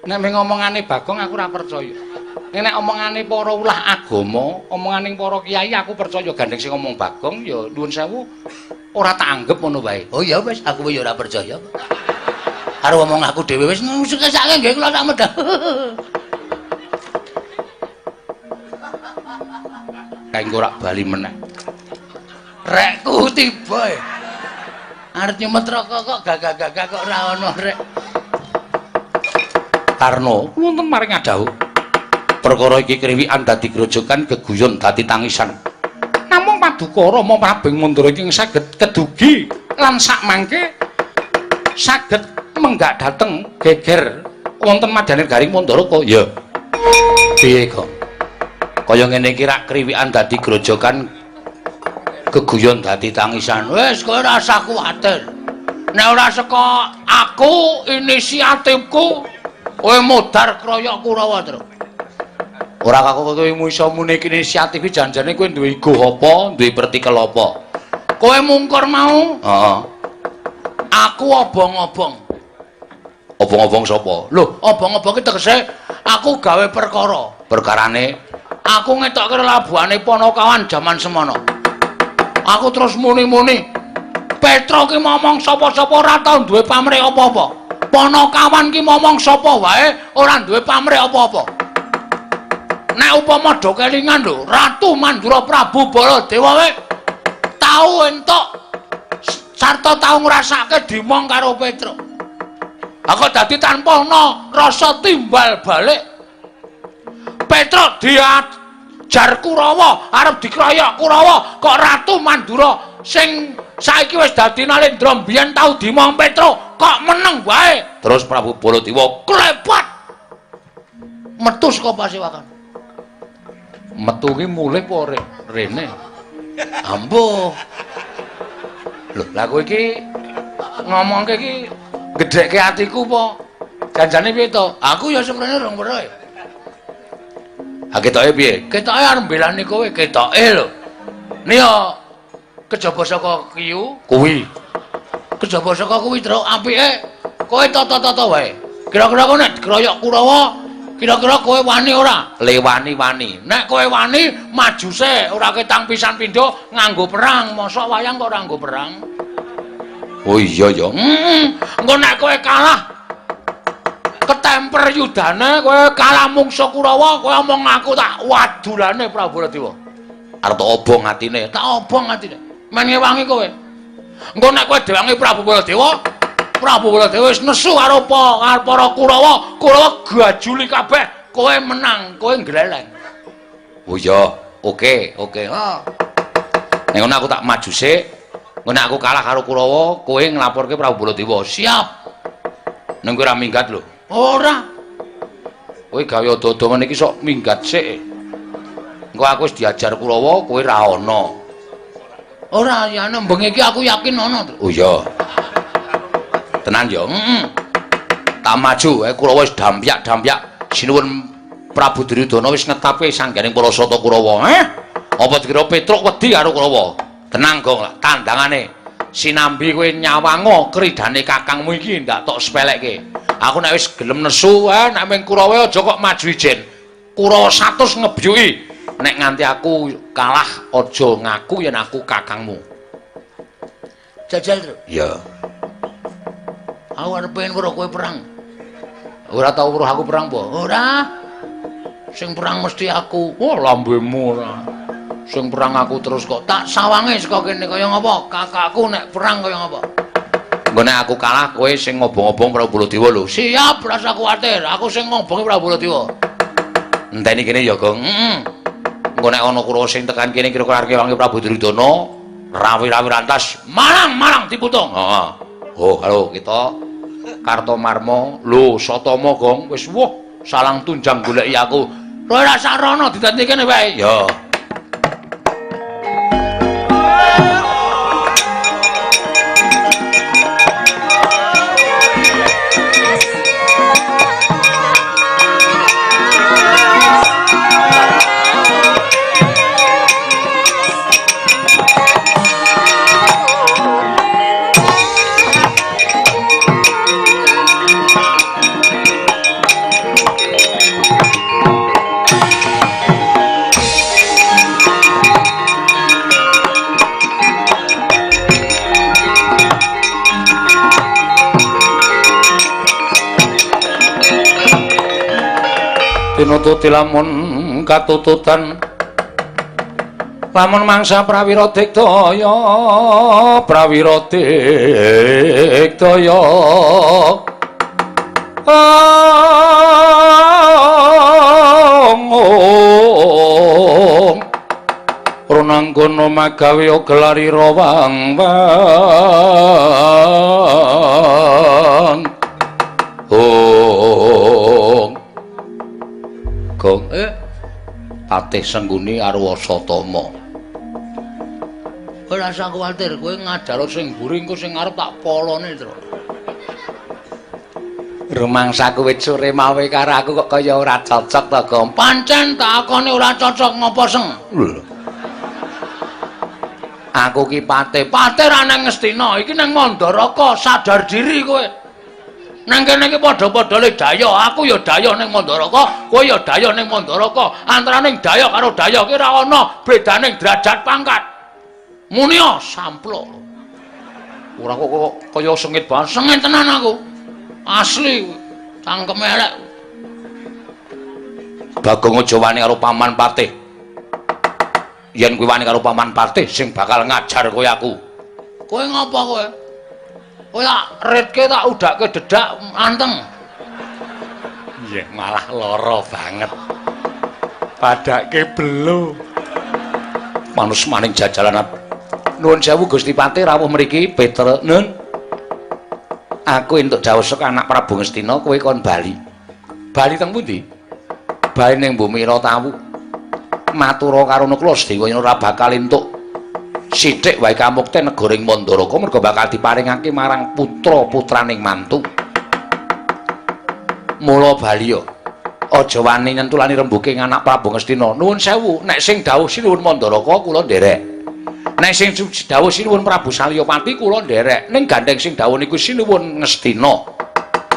Nek mung omongane Bagong aku ora percaya. Nek omongane para ulah agama, omongane para kiai aku percaya, gandeng sing ngomong Bagong ya nuwun sewu ora tak anggep ngono wae. Oh ya wis, aku ya ora percaya. Karo omong aku dhewe wis sake nggih kula sak medhah. Kae engko ora bali meneh. Rekku tiba. Arep nyumet rokok kok gagah-gagah kok ora ana rek. Karno wonten maring adhawuh. Perkara iki kriwikan dadi grojogan, geguyon dadi tangisan. Namung paduka Rama Prabu Mandura iki saged kedugi lan sakmangke saged menggak dhateng geger wonten madyaning garing Mandaraka. Ya. Piye kok? Kaya ngene iki rak kriwikan dadi grojogan, geguyon dadi tangisan. Wis kowe ora usah kuwatir. Nek ora saka aku inisiatifku kowe modar kroyok Kurawa, Tru. Ora kok kowe iso muni inisiatif iki janjane kowe duwe ego apa, duwe pertikel apa? Kowe mungkur mau? Heeh. Aku obong-obong. Obong-obong sapa? Lho, obong-obong ki tegese aku gawe perkara. Perkarane aku ngetokke labuhane Panakawan jaman semono. Aku terus muni-muni, Petro ki momong sapa-sapa ora tau duwe pamrih apa-apa. Panakawan ki momong sapa wae ora duwe pamrih apa-apa. Nek upama do kelingan lho, Ratu Mandura Prabu Baladewa wae tau entuk sarta tau ngrasake dimong karo Petro. Aku dadi tanpa ana rasa timbal balik. Petro diajar Kurawa, arep dikroyok Kurawa, kok Ratu Mandura sing saiki wis dadi Nalendra mbiyen tau dimong Petro, kok meneng wae. Terus Prabu Baladewa klepat metu saka pasewakan. Metu ki mulih apa rene? Ambuh. Lho, lah kowe iki ngomongke iki gedhekke atiku apa? Janjane piye to? Aku ya seprene rong weruh. Ha ketoke piye? Ketoke arep mbelani kowe, ketoke lho. Ni yo kejaba saka kiyu kuwi. Kejaba saka kuwi, Truk, apike kowe tata-tata wae. Kira-kira kowe nek dikroyok Kurawa, kira-kira kowe wani ora? Lewani-wani. Nek kowe wani maju sik, ora ketang pisan pindho nganggo perang. Mosok wayang kok ora nganggo perang? Oh iya ya. Engko nek kowe kalah ketemper yudane, kowe kalah mungsuh Kurawa, kowe omong aku tak wadulane Prabu Baladewa. Arep tak obong atine, tak obong atine. Men ngewangi kowe. Engko nek kowe diwangi Prabu Baladewa, Prabu Baladewa wis nesu karo para Kurawa, Kurawa gajuli kabeh, kowe menang, kowe ngleleng. Oh iya, oke, oke. Ha. Nek ngono aku tak maju sik. Engko nek aku kalah karo Kurawa, kowe nglaporke Prabu Baladewa. Siap. Ning kowe ora minggat lho. Ora. Kowe gawe ado-ado ngene iki sok minggat sik. Engko aku wis diajar Kurawa, kowe ra ana. Ora, ya ana bengi iki aku yakin ana. Oh iya. Tenan ya. Heeh. Tak maju, Kurawa wis dampyak-dampyak. Sinuwun Prabu Duryudana wis ngetape sangganing para sata Kurawa. Heh? Apa dikira Petruk wedi karo Kurawa? Tenang, Gong, tandangane. Sinambi kowe nyawango kridane kakangmu iki ndak tok sepelekke. Aku nek wis gelem nesu, nek ming Kurawa aja kok maju ijen. Kurawa 100 ngebyuki. Nek nganti aku kalah aja ngaku yen aku kakangmu. Jajal, Tru. Iya. Aku arep pengen weruh kowe perang. Ora tau weruh aku perang apa? Ora. Sing perang mesti aku. Oh, lambemu ora. Sing perang aku terus kok tak sawange saka kene kaya ngapa? Kakakku nek perang kaya ngapa? Engko nek aku kalah kowe sing ngobong-obong Prabu Baladewa lho. Siap, rasa kuwatir. Aku sing ngobongi Prabu Baladewa. Enteni kene ya, Gong. Heeh. Engko nek ana Kurawa sing tekan kene kira-kira arep ngewangi Prabu Duryudana, rawi-rawi rantas, malang-malang diputung. Heeh. Oh, halo kita Kartomarma, lho Satama, Gong, wis wuh salang tunjang goleki aku. Kowe ora sarana didadi kene wae. Ya. Tinututi lamun katututan lamun mangsa prawira digdaya prawira digdaya ong runanggono magawe gelarira wang wang ong. Gong Patih Sengguni arwa Satama. Ora usah kuwatir, kowe ngadaro sing mburi engko sing arep tak polone, Tru. Rumangsaku wit sore mawe karo aku kok kaya ora cocok to, Gong. Pancen tak akone ora cocok ngopo, Seng? Lho. Aku ki patih, patih ra nang Ngastina, iki nang Mandaraka, sadar diri kowe. Nang kene iki padha-padha le daya, aku ya daya ning Mandaraka, kowe ya daya ning Mandaraka. Antaraning daya karo daya ki ora ana bedaning derajat pangkat. Munia samplok. Ora kok kaya sengit banget. Sengit tenan aku. Asli cangkeme elek. Bagong aja wani karo Paman Patih. Yen kowe wani karo Paman Patih sing bakal ngajar kowe aku. Kowe ngopo kowe? Kowe tak ritke tak udake dedak anteng. Iya, malah lara banget. Padake belo. Manus maning jajalan. Nuwun sewu Gusti Patih rawuh mriki Petra. Nun. Aku entuk dawuh saka anak Prabu Ngastina kowe kon bali. Bali teng pundi? Bali ning Bumi Ratawu. Matura karo Nakula Sedewa yen ora bakal entuk sithik wae kamukten negara ing Mandaraka merga bakal diparingake marang putra-putraning mantu. Mula bali ya aja wani nyentulani rembuke anak Prabu Ngastina. Nuwun sewu, nek sing dawuh sinuwun Mandaraka kula nderek. Nek sing dawuh sinuwun Prabu Salyapati kula nderek. Ning gandeng sing dawuh niku sinuwun Ngastina.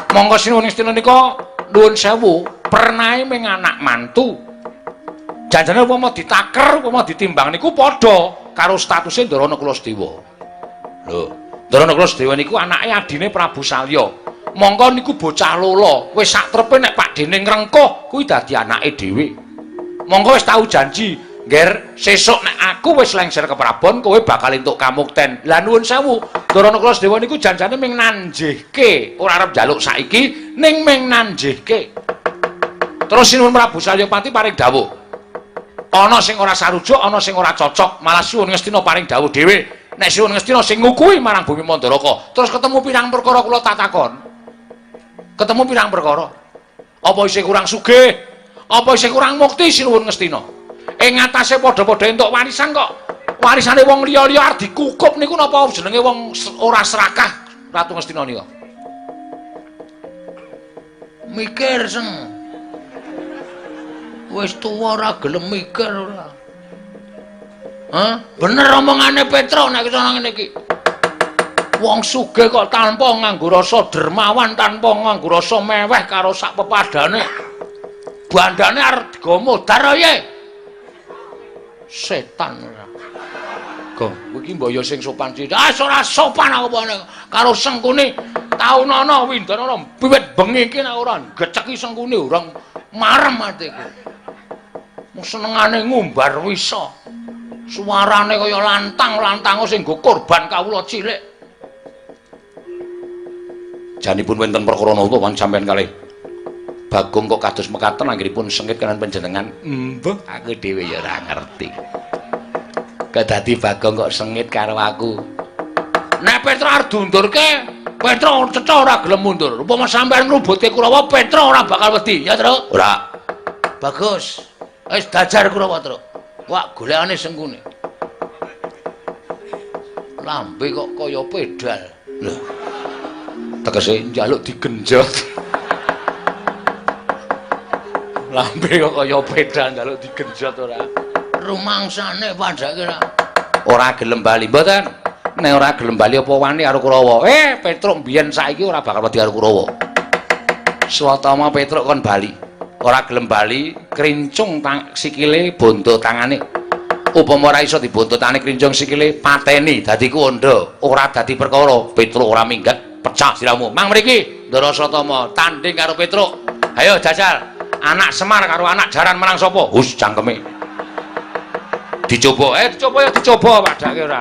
Monggo sinuwun Ngastina nika nuwun sewu, pernahe ming anak mantu. Janjane upama ditaker, upama ditimbang niku padha karo statuse Ndara Nakula Sedewa. Lho, Ndara Nakula Sedewa niku anake adine Prabu Salya. Mongko niku bocah lola, wis sak trepe nek pakdene ngrengkuh kuwi dadi anake dhewe. Mongko wis tau janji, "Ngger, sesuk nek aku wis lengser ke Prabon, kowe bakal entuk kamukten." Lah nuwun sewu, Ndara Nakula Sedewa niku janjane ming nanjihke, ora arep njaluk saiki, ning ming nanjihke. Terus sinuwun Prabu Salyapati paring dawuh, ana sing ora sarujuk, ana sing ora cocok, malah Sinuwun Ngastina paring dawuh dhewe. Nek Sinuwun Ngastina sing ngukuhi marang bumi Mandaraka. Terus ketemu pirang perkara kula tatakon. Ketemu pirang perkara. Apa isih kurang sugih? Apa isih kurang mukti Sinuwun Ngastina? Ing ngatasé padha-padha entuk warisan kok. Warisane wong liya-liya arep dikukup niku napa jenenge wong ora serakah Ratu Ngastina nika? Mikir seng. Wis tuwa ora gelem mikir ora. Hah? Bener omongane Petro nek iso ngene iki. Wong sugih kok tanpa nganggo rasa dermawan, tanpa nganggo rasa meweh karo sak pepadane. Bandane arep digawa modar ae. Setan ora. Gong, kowe iki mbok ya sing sopan sithik. Ah, ora sopan aku apa karo Sengkuni. Taunana Windanana wiwit bengi iki nek ora geceki Sengkuni ora marem atiku. Mung senengane ngumbar wisa. Suarane kaya lantang-lantang sing nggo korban kawula cilik. Janipun wonten perkara napa wan sampeyan kalih Bagong kok kados mekaten anggenipun sengit kaliyan panjenengan? Mbah, aku dhewe ya ora ngerti. Kedadi Bagong kok sengit karo aku. Nek Petruk arep diundurke, Petruk cetha ora gelem mundur. Upama sampeyan ngrubutke Kurawa, Petruk ora bakal wedi, ya, Truk? Ora. Bagus. Wis dajar Kurawa, Truk. Wah, golekane Sengkuni. Lambe kok kaya pedal. Lho. Tegese njaluk digenjot. Lambe kok kaya pedal njaluk digenjot ora. Rumangsane padhake ora. Ora gelem bali mboten. Nek ora gelem bali apa wani karo Kurawa? Petruk mbiyen saiki ora bakal wedi karo Kurawa. Swatama Petruk kon bali. Ora gelem bali, krincung sikile bondo tangane. Upama ora iso dibondo tangane krincung sikile pateni dadi kuwanda, ora dadi perkara. Petruk ora minggat, pecah siramu. Mang mriki, Ndara Swatama tanding karo Petruk. Ayo jajal. Anak Semar karo anak jaran menang sapa? Hus cangkeme. Dicoba, dicoba ya dicoba padake ora.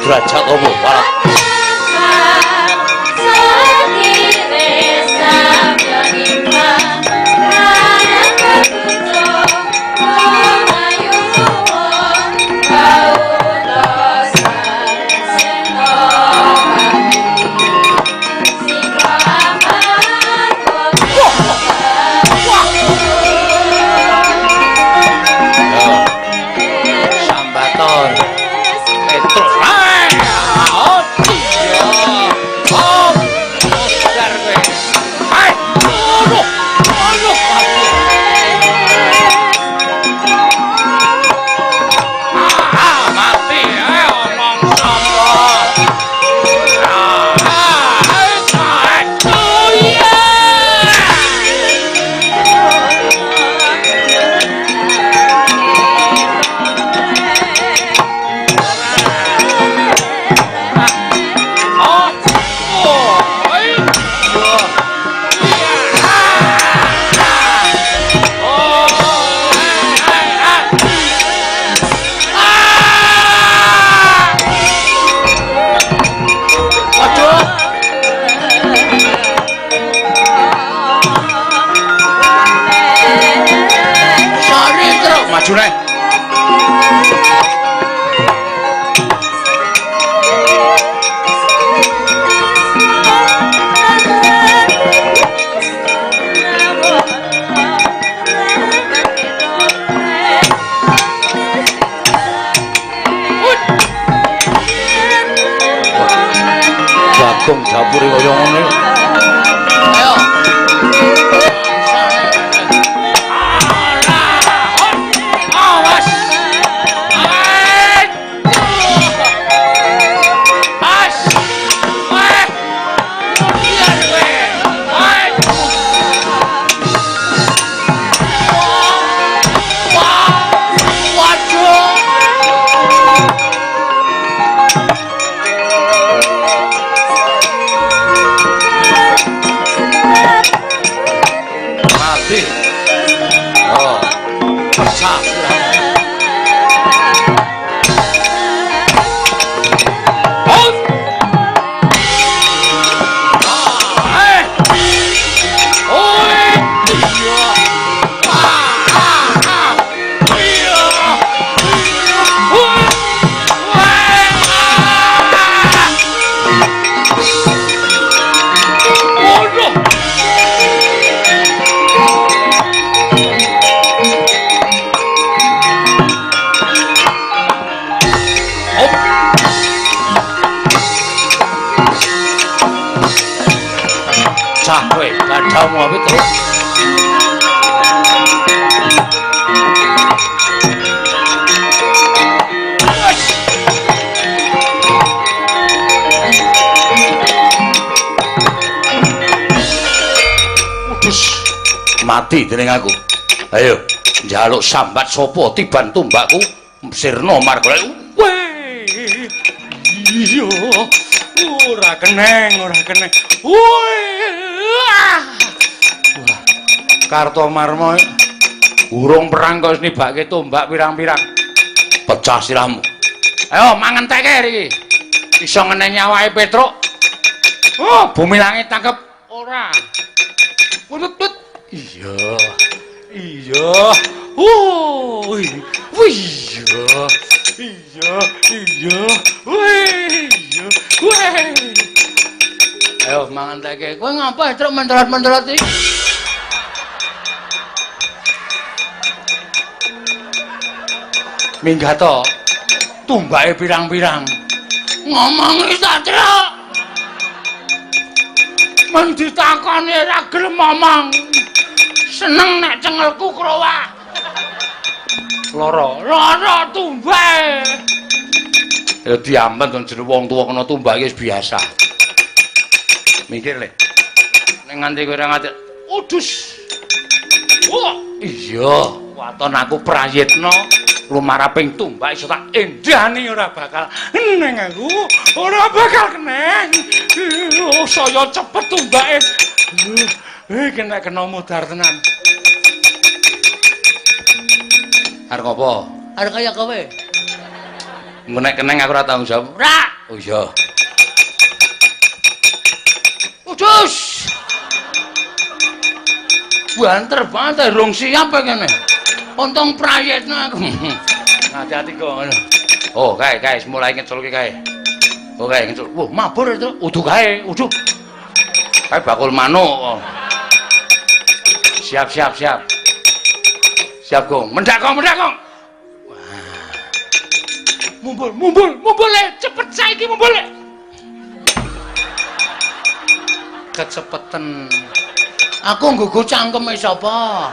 Derajat apa walah. Maju neh. Bagong dapure kaya ngene. Ayo. Mati. Oh. Pecah sirahmu. Cah kowe gadamu apa terus? Udus mati dening aku. Ayo njaluk sambat sapa tiban tumbakku sirna marga. Weh. Iya. Ora keneng, ora keneng. Weh. Wah. Kartomarma urung perang kok wis nibake tombak pirang-pirang. Pecah sirahmu. Ayo mangenteke iki. Iso ngeneni awake Petruk. Oh, bumi langit tangkep ora. Putut. Iya. Iya. Oh, iya. Iya, iya. Wih, iya. Wih. Ayo mangenteke. Kowe ngapa Petruk menterat-menterat iki? Minggat to. Tumbake pirang-pirang. Ngomongi ta, Truk. Men ditakoni ora gelem ngomong. Seneng nek cengelku krowak. Lara, lara tumbake. Ya diamben to jeneng wong tuwa kena tumbake wis biasa. Mikir le. Nek nganti kowe ora nganti udus. Wah, iya, waton aku prayitna lumaraping tumbak iso tak endani ora bakal neng aku, ora bakal keneng. Oh, saya cepet tumbake. Kena kena mudhar tenan. Arep apa? Arep kaya kowe. Nek keneng aku ora tanggung jawab. Ora. Oh iya. Udus. Banter banget rung siap kene. Untung prayitna aku. Hati-hati kok. Oh, kae kae mulai ngeculke kae. Oh, kae ngecul. Wah, mabur itu. Udu kae, udu. Kae bakul manuk. Siap, siap, siap. Siap, Gong. Mendak, Gong, mendak, Gong. Wah. Mumbul, mumbul, mumbul le, cepet saiki mumbul le. Kecepeten. Aku nggugu cangkeme sapa?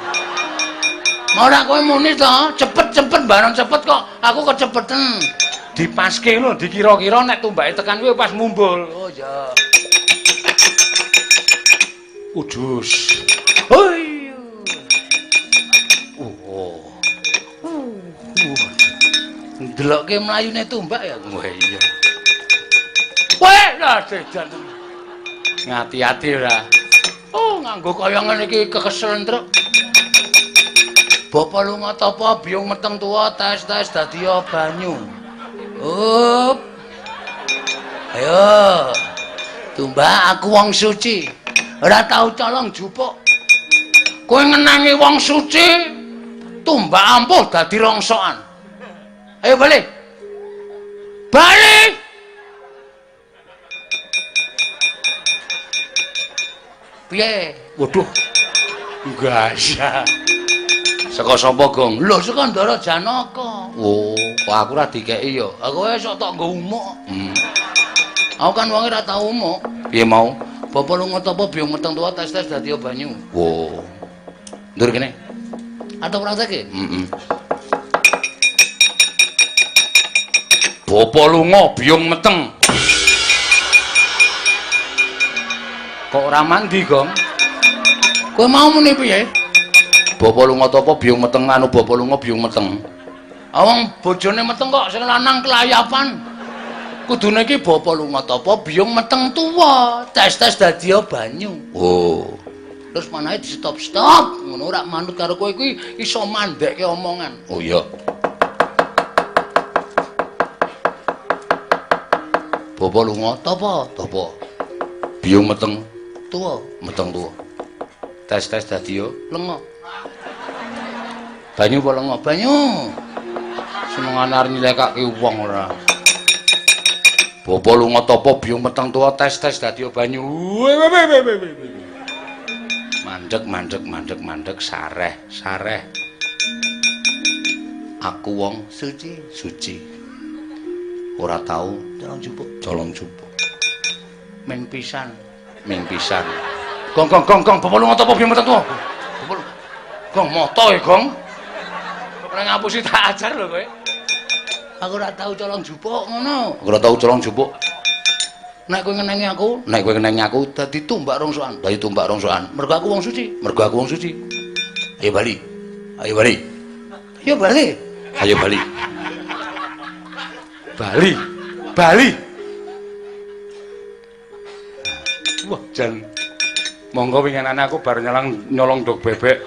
Ora kowe muni to, cepet-cepet bareng cepet kok aku kecepeten. Dipaske lho, dikira-kira nek tumbake tekan kowe pas mumbul. Oh iya. Udus. Oh iya. Oh. Ndelokke mlayune tumbak ya. Wah iya. Weh, lah dedan. Ngati-ati ora. Oh, nganggo kaya ngene iki kekeselen truk. Bapa lunga tapa biyung meteng tuwa tes-tes dadi banyu. Up. Ayo. Tumbak aku wong suci. Ora tau colong jupuk. Kowe ngenangi wong suci, tumbak ampuh dadi rongsokan. Ayo balik. Balik. Piye? Waduh. Gasa. Saka sapa, Gong? Lho, saka Ndara Janaka. Oh, kok aku ora dikeki ya. Aku esuk tok nggo umuk. Aku kan wonge ora tau umuk. Piye mau? Bapa lunga tapa biyung meteng tuwa tes-tes dadi banyu. Oh. Ndur kene. Atau praktekke? Heeh. Bapa lunga biyung meteng. Kok ora mandi, Gong? Kowe mau muni piye? Bapa lunga tapa biyung meteng anu bapa lunga biyung meteng. Wong bojone meteng kok sing lanang kelayapan. Kudune iki bapa lunga tapa biyung meteng tuwa, tes-tes dadi banyu. Oh. Terus manahe di stop-stop, ngono ora manut karo kowe kuwi iso mandhekke omongan. Oh iya. Bapak lunga tapa? Tapa. Biyung meteng tuwa, meteng tuwa. Tes-tes dadi yo lenga. Banyu apa lenga? Banyu. Senengane arep nyilekake wong ora. Bapak lunga tapa biyung meteng tuwa tes-tes dadi yo banyu. Mandek mandek mandek mandek sareh sareh. Aku wong suci suci. Ora tau colong jupuk colong jupuk. Ming pisan ming pisan. Gong gong gong gong bapak lunga tapa biyung meteng tuwa. Bapak gong moto e gong. Ora ngapusi tak ajar lho kowe. Aku ora tau colong jupuk ngono. Aku ora tau colong jupuk. Nek kowe ngenengi aku, nek kowe ngenengi aku dadi tumbak rongsokan. Dadi tumbak rongsokan. Mergo aku wong suci. Mergo aku wong suci. Ayo bali. Ayo bali. Ayo bali. Ayo bali. Bali. Bali. Wah, jan monggo winginane aku bar nyolong ndog bebek.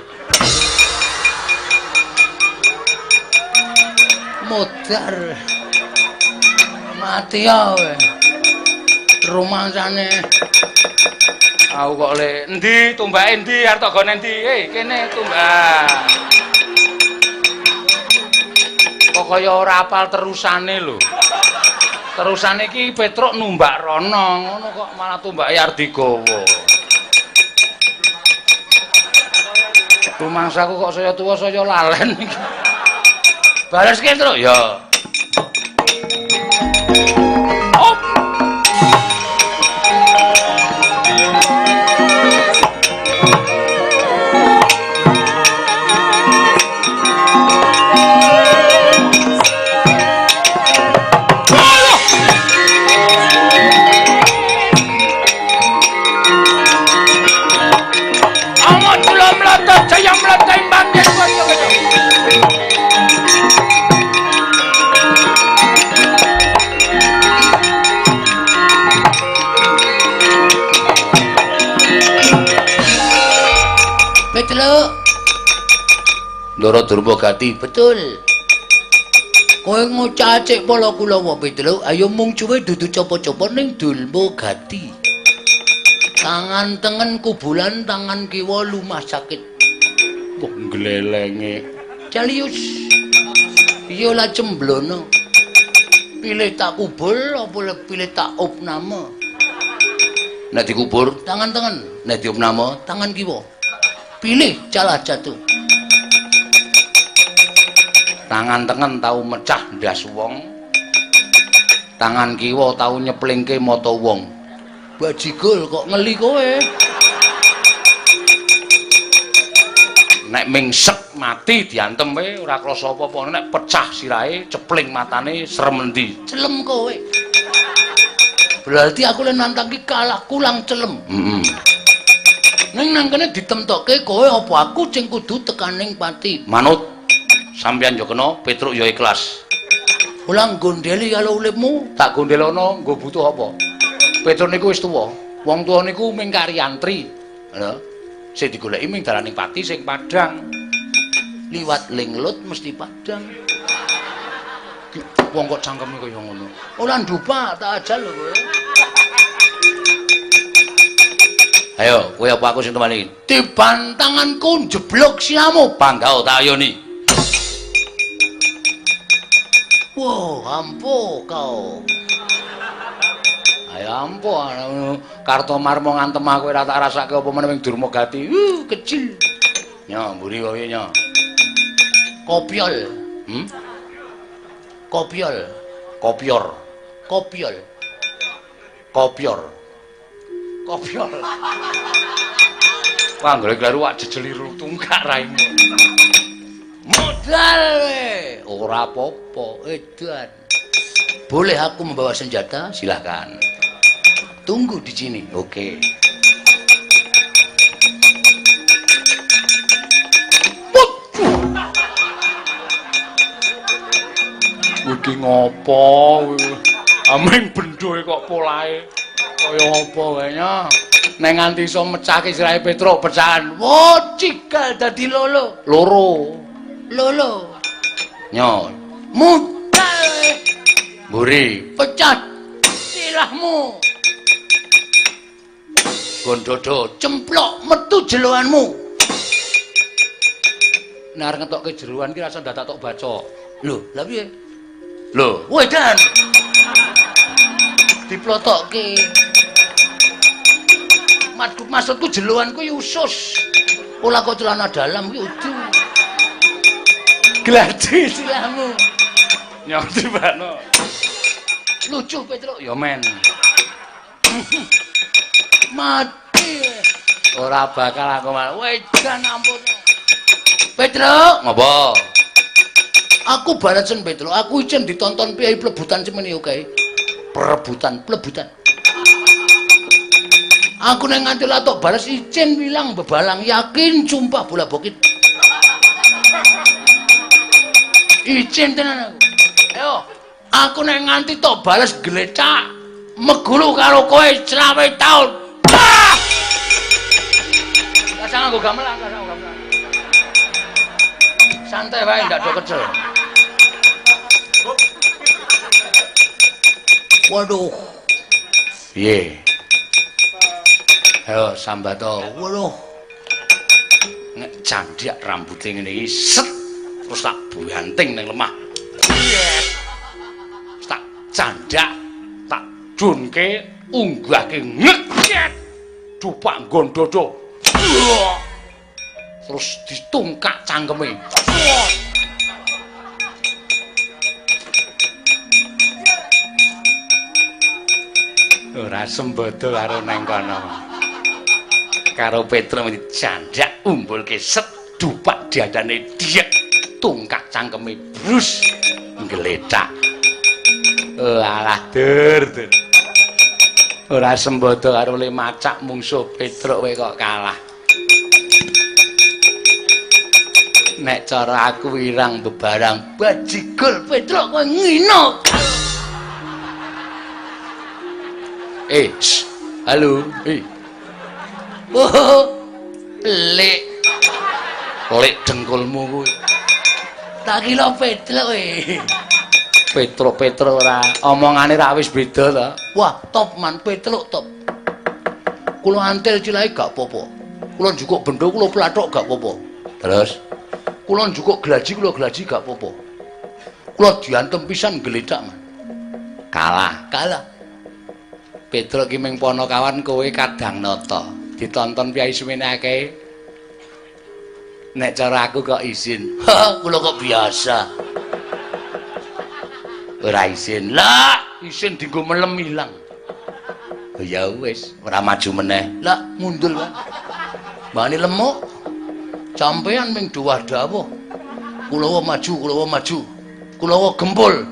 Modar. Mati ya kowe. Rumangsane aku kok le endi tumbake endi arep tok gone endi? Kene tumbak. Kok kaya ora apal terusane lho. Terusane iki Petruk numbak rono, ngono kok malah tumbake arep digawa. Rumangsaku kok saya tuwa saya lalen iki. Baleske, Truk. Ya. Op. Ndara Durmagati, betul. Kowe ngocacik pala kulawa Petruk, ayo mung cuwe dudu copo-copo ning Durmagati. Tangan tengen kubulan, tangan kiwa lumah sakit. Wah, glelenge. Calius. Iya lah cemblono. Pilih tak kubur apa pilih tak opname? Nek dikubur tangan tengen, nek diopname tangan kiwa. Pilih calah jatuh. Tangan tengen tau mecah ndas wong. Tangan kiwa tau nyeplingke mata wong. Bajigul kok ngeli kowe. Nek mingsek mati diantem kowe ora krasa apa-apa, nek pecah sirahe cepling matane serem endi. Celem kowe. Berarti aku le nantang ki kalah kulang celem. Heeh. Ning nang kene ditemtokke kowe apa aku sing kudu tekaning pati. Manut. Sampeyan yo kena, Petruk yo ikhlas. Ulang gondeli karo uripmu, tak gondelono nggo butuh apa? Petruk niku wis tuwa. Wong tuwa niku ming karyantri. Lho, sing digoleki ming dalaning pati sing padhang. Liwat linglut mesti padhang. Wong kok cangkeme kaya ngono. Ora ndupak tak ajal lho kowe. Ayo, kowe apa aku sing temani? Tiban tanganku njeblok siramu, panggao tak ayoni. Wow, ampuh kau. Ayo ampuh, Kartomarmo ngantem aku ora tak rasake apa meneh ing Durmagati. Kecil. Nyo, mburi kowe nyo. Kopiol. Kopiol. Kopior. Kopiol. Kopior. Kopior. Wah, anggere kleru wak jejeli tungkak raimu. Modal we. Ora apa-apa, edan. Boleh aku membawa senjata? Silahkan. Tunggu di sini. Oke. Iki ngopo? Aming bendhoe kok polahe kaya apa wae nya. Nek nganti iso mecahke sirahe Petruk pecahan. Wo, cigal dadi lolo. Loro. Lolo. Nyo, Mudal. Mburi. Pecah silahmu. Gondodo cemplok metu jeloanmu. Nek arep ngetokke jeroan ki rasa ndadak tok baca. Lho, lha piye? Lho, Wedan. Diplotokke. Maksudku jeloan kuwi usus. Ora kok celana dalam kuwi udu. Gladi Silahmu. Nyo tibakno. Lucu Petruk. Ya men. Mati. Ora bakal aku malah. Wedan ampun. Petruk, Ngopo? Aku balasen Petruk, aku ijen ditonton piyai plebutan semene oke. Perebutan, plebutan. Aku nek nganti latok balas ijen wilang bebalang yakin sumpah bola bokit. Ijen tenan aku. Ayo, aku nek nganti tok balas glecak megulu karo kowe 25 taun. Ah! Rasah nganggo gamelan, rasah nganggo gamelan. Santai wae ndak do kecel. Waduh. Piye? Ayo sambato. Waduh. Nek candhak rambute ngene iki set terus tak banting ning lemah. Tak candhak, tak junke, unggahke ngek. Dupak nggon dodo. Terus ditungkak cangkeme. Ora sembodo karo neng kono. Karo Petruk dicandhak umbulke set dupak diadane diek tungkak cangkeme brus nggletak. Alah dur dur. Ora sembodo karo le macak mungsuh Petruk kowe kok kalah. Nek cara aku wirang bebarang Bajigul Petruk kowe ngino. Halo. Oh, pelik. Pelik dengkulmu kuwi. Tak kira Petruk kowe. Petruk-Petruk ora omongane ra wis beda to. Wah, top man Petruk top. Kula antil cilahe gak apa-apa. Kula njukuk bendo kula plathok gak apa-apa. Terus kula njukuk glaji kula glaji gak apa-apa. Kula diantem pisan gletak man. Kalah. Kalah. Petruk ki ming ponokawan kowe kadang nata. Ditonton piyai semene akeh. Nek cara aku kok izin. Kula kok biasa. Ora izin. Lah, izin dienggo melem ilang. Ya wis, ora maju meneh. Lah, mundul wae. Mbane lemuk. Sampeyan ming dawah dawuh. Kulawa maju, kulawa maju. Kulawa gempul.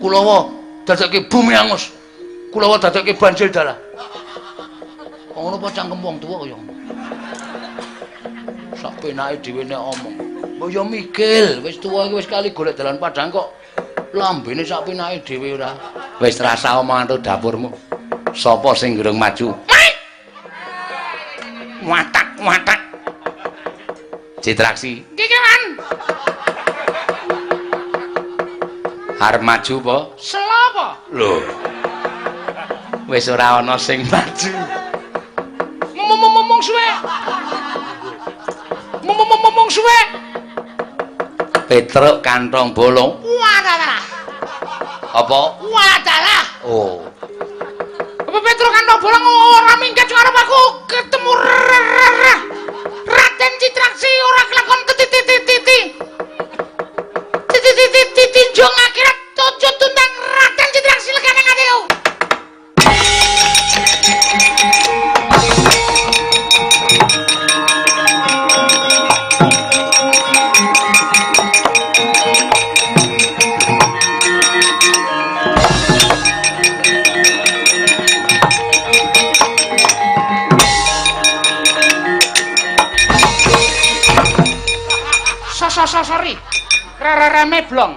Kulawa dadekke bumi angus. Kulawa dadekke banjir dalah. Kok ngono apa cangkem wong tuwa kaya ngono. Sak penake dhewe nek omong. Mbok ya mikir, wis tuwa iki wis kali golek dalan padang kok lambene sak penake dhewe ora. Wis rasa omongan to dapurmu. Sapa sing durung maju? Watak, watak. Citraksi. Iki man. Arep maju apa? Selo apa? Lho. Wis ora ana sing maju. Mumung suwe. Mumung suwe. Petruk kantong bolong. Wadalah. Apa? Wadalah. Oh. Apa Petruk kantong bolong ora minggat arep aku ketemu Raden Citraksi ora kelakon titi-titi-titi. Titi-titi-titi tinjung akhirat tuju tundang Raden Citraksi legane ngatiku. Sorry. Rereme blong.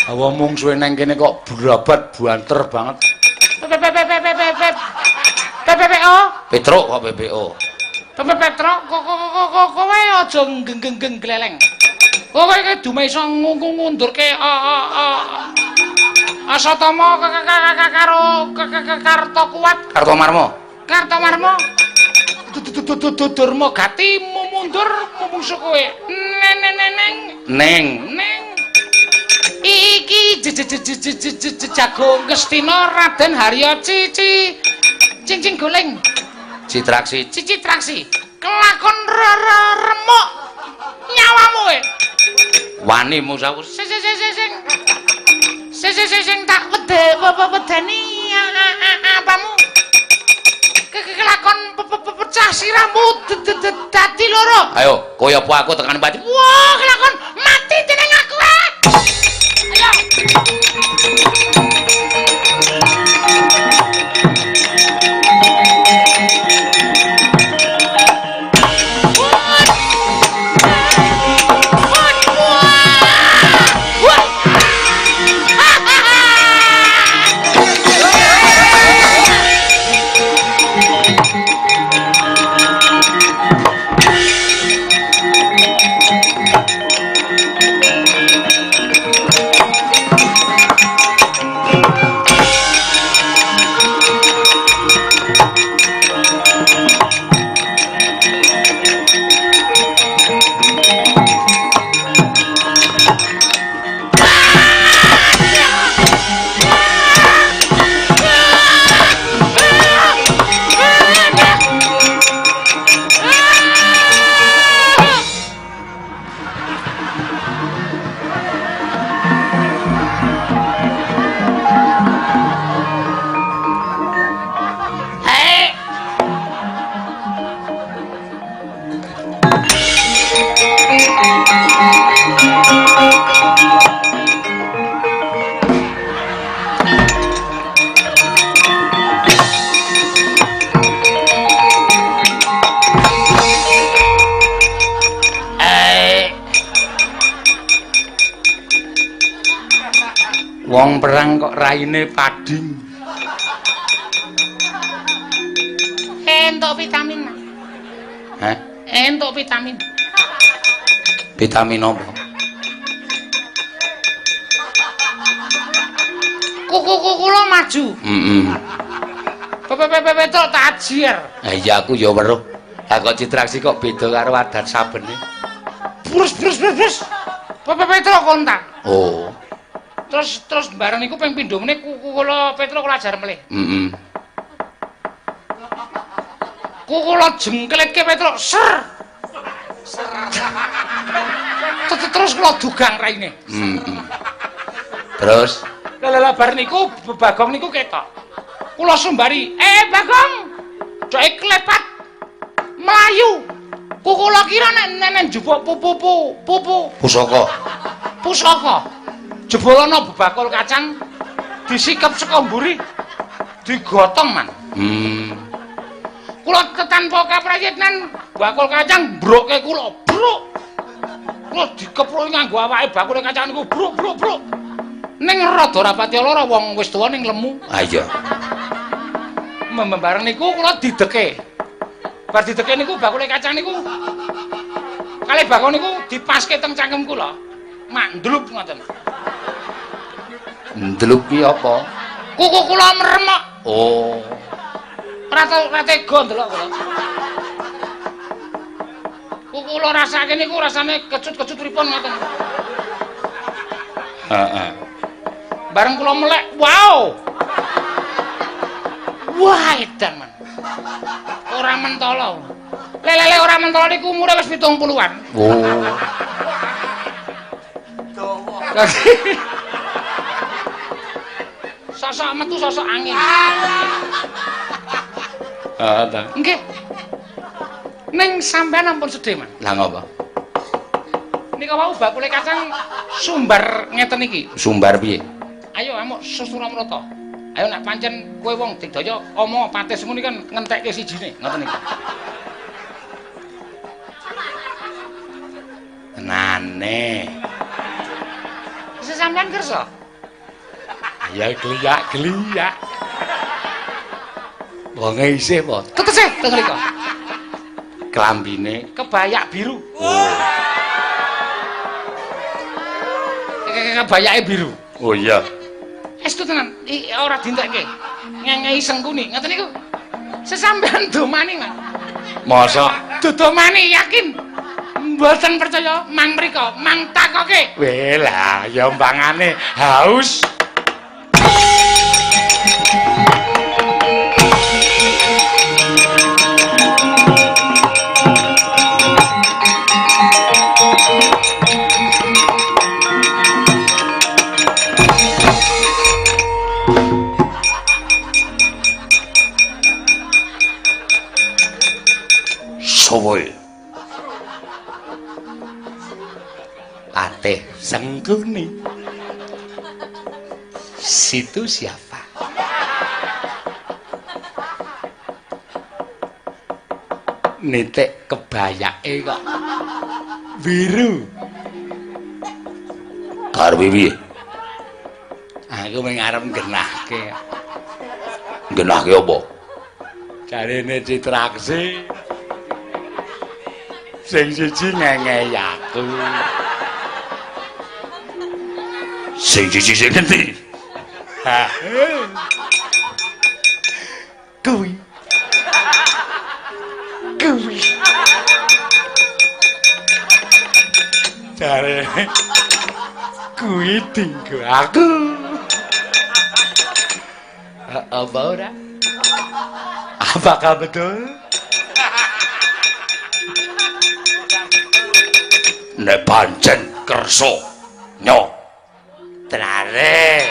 Awa mungsuhe nang kene kok brabat banter banget. Petruk kok PPO. Petruk kok kowe aja genggeng gleleng. Kowe iki dume iso ngundurke Asatama karo Kartokuwat, Kartomarma. Kartomarma. Durma gati mundur mungsu kowe. Neneng Neng. neng iki jago Ngastina Raden Harya Cici Cincin Goleng Citraksi. Cici Traksi kelakon remuk nyawamu kowe. Wani musaku. Sing sing sing sing sing sing sing tak wedeni apamu kelakon pecah sirahmu dadi loro. Ayo, kowe apa aku tekan pati. Wah, kelakon mati dening aku. Ayo. Wong perang kok raine pading. Entuk vitamin, Mas. Hah? Entuk vitamin. Vitamin apa? Kuku kula maju. Heeh. Petruk tak ajiar. Ha iya aku ya weruh. Lah kok Citraksi kok beda karo adat sabene. Brus brus brus brus. Petruk kontak. Oh. Terus bareng niku ping pindho meneh kuku kula Petruk kula ajar melih. Heeh. Kuku kula jengkletke Petruk ser. Terus kula dugang raine. Heeh. Terus Lah bar niku Bagong niku ketok. Kula sumbari, "Bagong, doke klepat mlayu." Kuku kula kira nek nek njupuk pupu pupu pusaka. Pusaka. Jebul ana bebakul kacang disikep saka mburi digotong, Man. Kula tanpa kaprayitnan bakul kacang mbroke kula, bruk. Kula dikepruki nganggo awake bakule kacang niku bruk bruk bruk. Ning rada ora pati lara wong wis tuwa ning lemu. Ha iya. Membareng niku kula dideke. Bar dideke niku bakule kacang niku kalih bakul niku dipaske teng cangkem kula. Mandlup ngoten. Ndlup ki apa? Kuku kula meremok. Oh. Ora tega ndelok kula. Kuku kula rasake niku rasane kecut-kecut pripun ngoten. Heeh. Bareng kula melek, wow. Wah, edan, Man. Ora mentolo. Lelele ora mentolo niku umure wis 70-an. Oh. Sosok metu sosok angin. Heeh ta. Nggih. Ning sampean ampun sedih, Man. Lah ngopo? Nika wau bakule kacang sumbar ngeten iki. Sumbar piye? Ayo amuk Susuramrata. Ayo nek pancen kowe wong digdaya omong patis ngono kan ngentekke sijine, ngoten iki. Tenane. Sampean kersa? Ya geliyak-geliyak. Wonge isih apa? Tetesih teng mriku. Klambine kebayak biru. Oh. Kebayake biru. Oh iya. Estu tenan, ora dintekke. Ngengehi Sengkuni, ngoten niku. Sesampean domani, Mas. Mosok dudomani yakin. Mboten percaya mang mriko, mang takoke. Weh lah, ya mbangane haus. Sowoe Patih Sengkuni. Situ siapa? Nitik kebayake kok biru. Karepe piye? Aku mung arep nggenahke. Nggenahke apa? Jarene Citraksi. Sing siji ngengehi aku. Sing siji sing endi? Kuwi. Kuwi. Jare kuwi dinggo aku. Apa ora? Apakah betul? Nek pancen kersa nyo tenane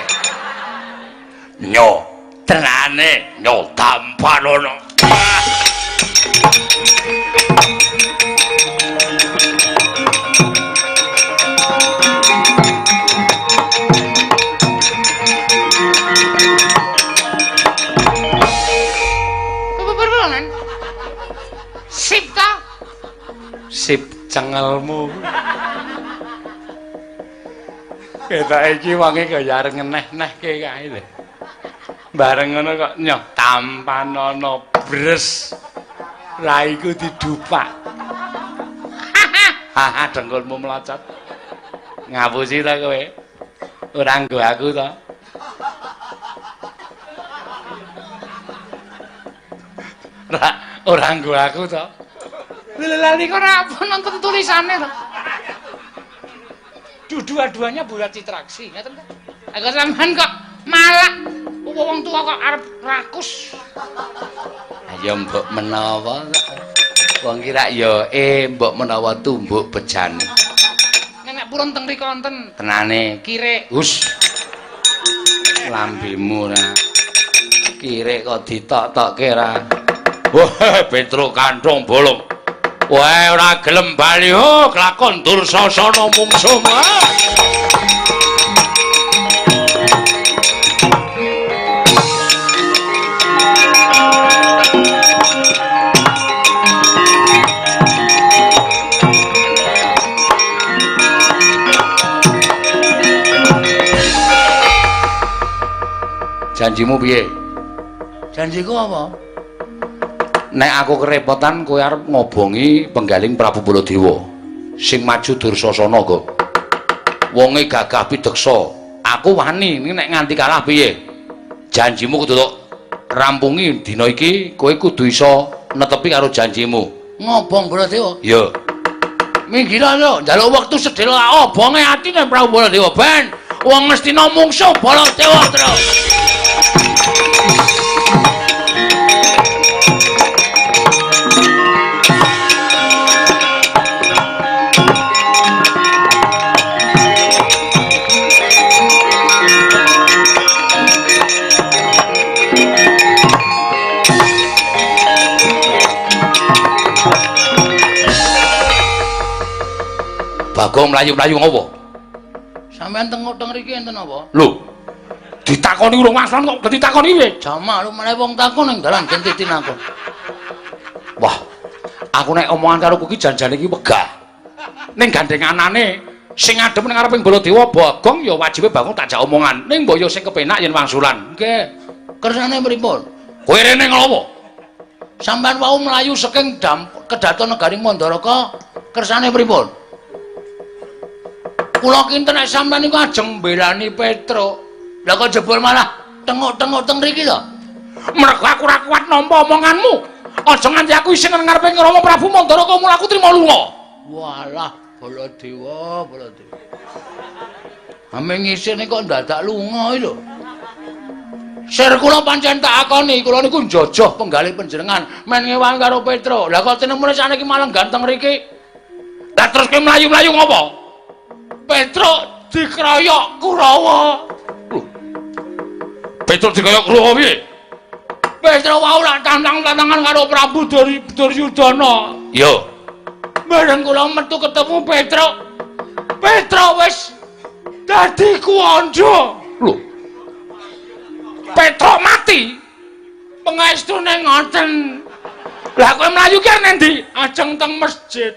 nyo tenane nyo tampanono. Sip ta? Sip cengelmu. Ketok iki wonge kaya arep ngeneh-nehke kae lho. Bareng ngono kok nyoh tampanono bres. Raiku didupak. Haha dengkulmu melocot. Ngapusi ta kowe? Ora nggo aku ta? Ora nggo aku ta? Lha niku ora apa nonton tulisane to. Dua-duanya bulat Citraksi, ngoten ta? Aku sampean kok malah wong tua kok arep rakus. Ayo mbok menawa wong ki rak ya mbok menawa tumbuk bejane. Nek purun teng mriku wonten tenane kirik. Hus. Lambemu ora. Kirik kok ditok-tokke ora. Wah, Petruk kanthong bolong. Wah, ora gelem bali ho, kelakon Dursasana mungsuh. Janjimu piye? Janjiku apa? Nek aku kerepotan kowe arep ngobongi penggaling Prabu Baladewa sing maju Dursasana kok. Wonge gagah pideksa. Aku wani nek nganti kalah piye? Janjimu kudu tok rampungi dina iki, kowe kudu iso netepi karo janjimu. Ngobong Baladewa? Iya. Minggir lho, njaluk wektu sedhela obonge atine Prabu Baladewa ben wong Ngastina mungsuh Baladewa terus. Bagong mlayu-mlayu ngopo? Sampeyan tengok teng mriki enten apa? Lho. Ditakoni urung masan kok ditakoni piye? Jamak lho meneh wong takon ning dalan genti tinakon. Wah. Aku nek omongan karo kowe iki janjane iki wegah. Ning gandhenganane sing ngadhep ning ngareping Baladewa Bagong ya wajibe Bagong tak jak omongan. Ning mbok ya sing kepenak yen wangsulan. Nggih. Kersane pripun? Kowe rene ngopo? Sampeyan wau mlayu saking kedaton negari Mandaraka kersane pripun? Kula kinten nek sampeyan niku ajeng mbelani Petruk. Lah kok jebul malah tenguk-tenguk teng mriki to? Mergo aku ora kuat nampa omonganmu. Aja nganti aku isin nang ngarepe Rama Prabu Mandaraka mula aku trima lunga. Walah, Baladewa, Baladewa. Ame ngisine kok ndadak lunga iki lho. Sir kula pancen tak akoni, kula niku njojoh penggalih panjenengan men ngewangi karo Petruk. Lah kok tinemune saniki malah ganteng mriki. Lah terus kowe mlayu-mlayu ngopo? Petruk dikroyok Kurawa. Lho. Petruk dikroyok Kurawa piye? Petruk wau lak tantang-tantangan karo Prabu Duryudana. Iya. Bareng kula metu ketemu Petruk. Petruk wis dadi kuwandha. Lho. Petruk mati. Pangaestune ngoten. Lah kowe mlayu ki nang ndi? Ajeng teng masjid.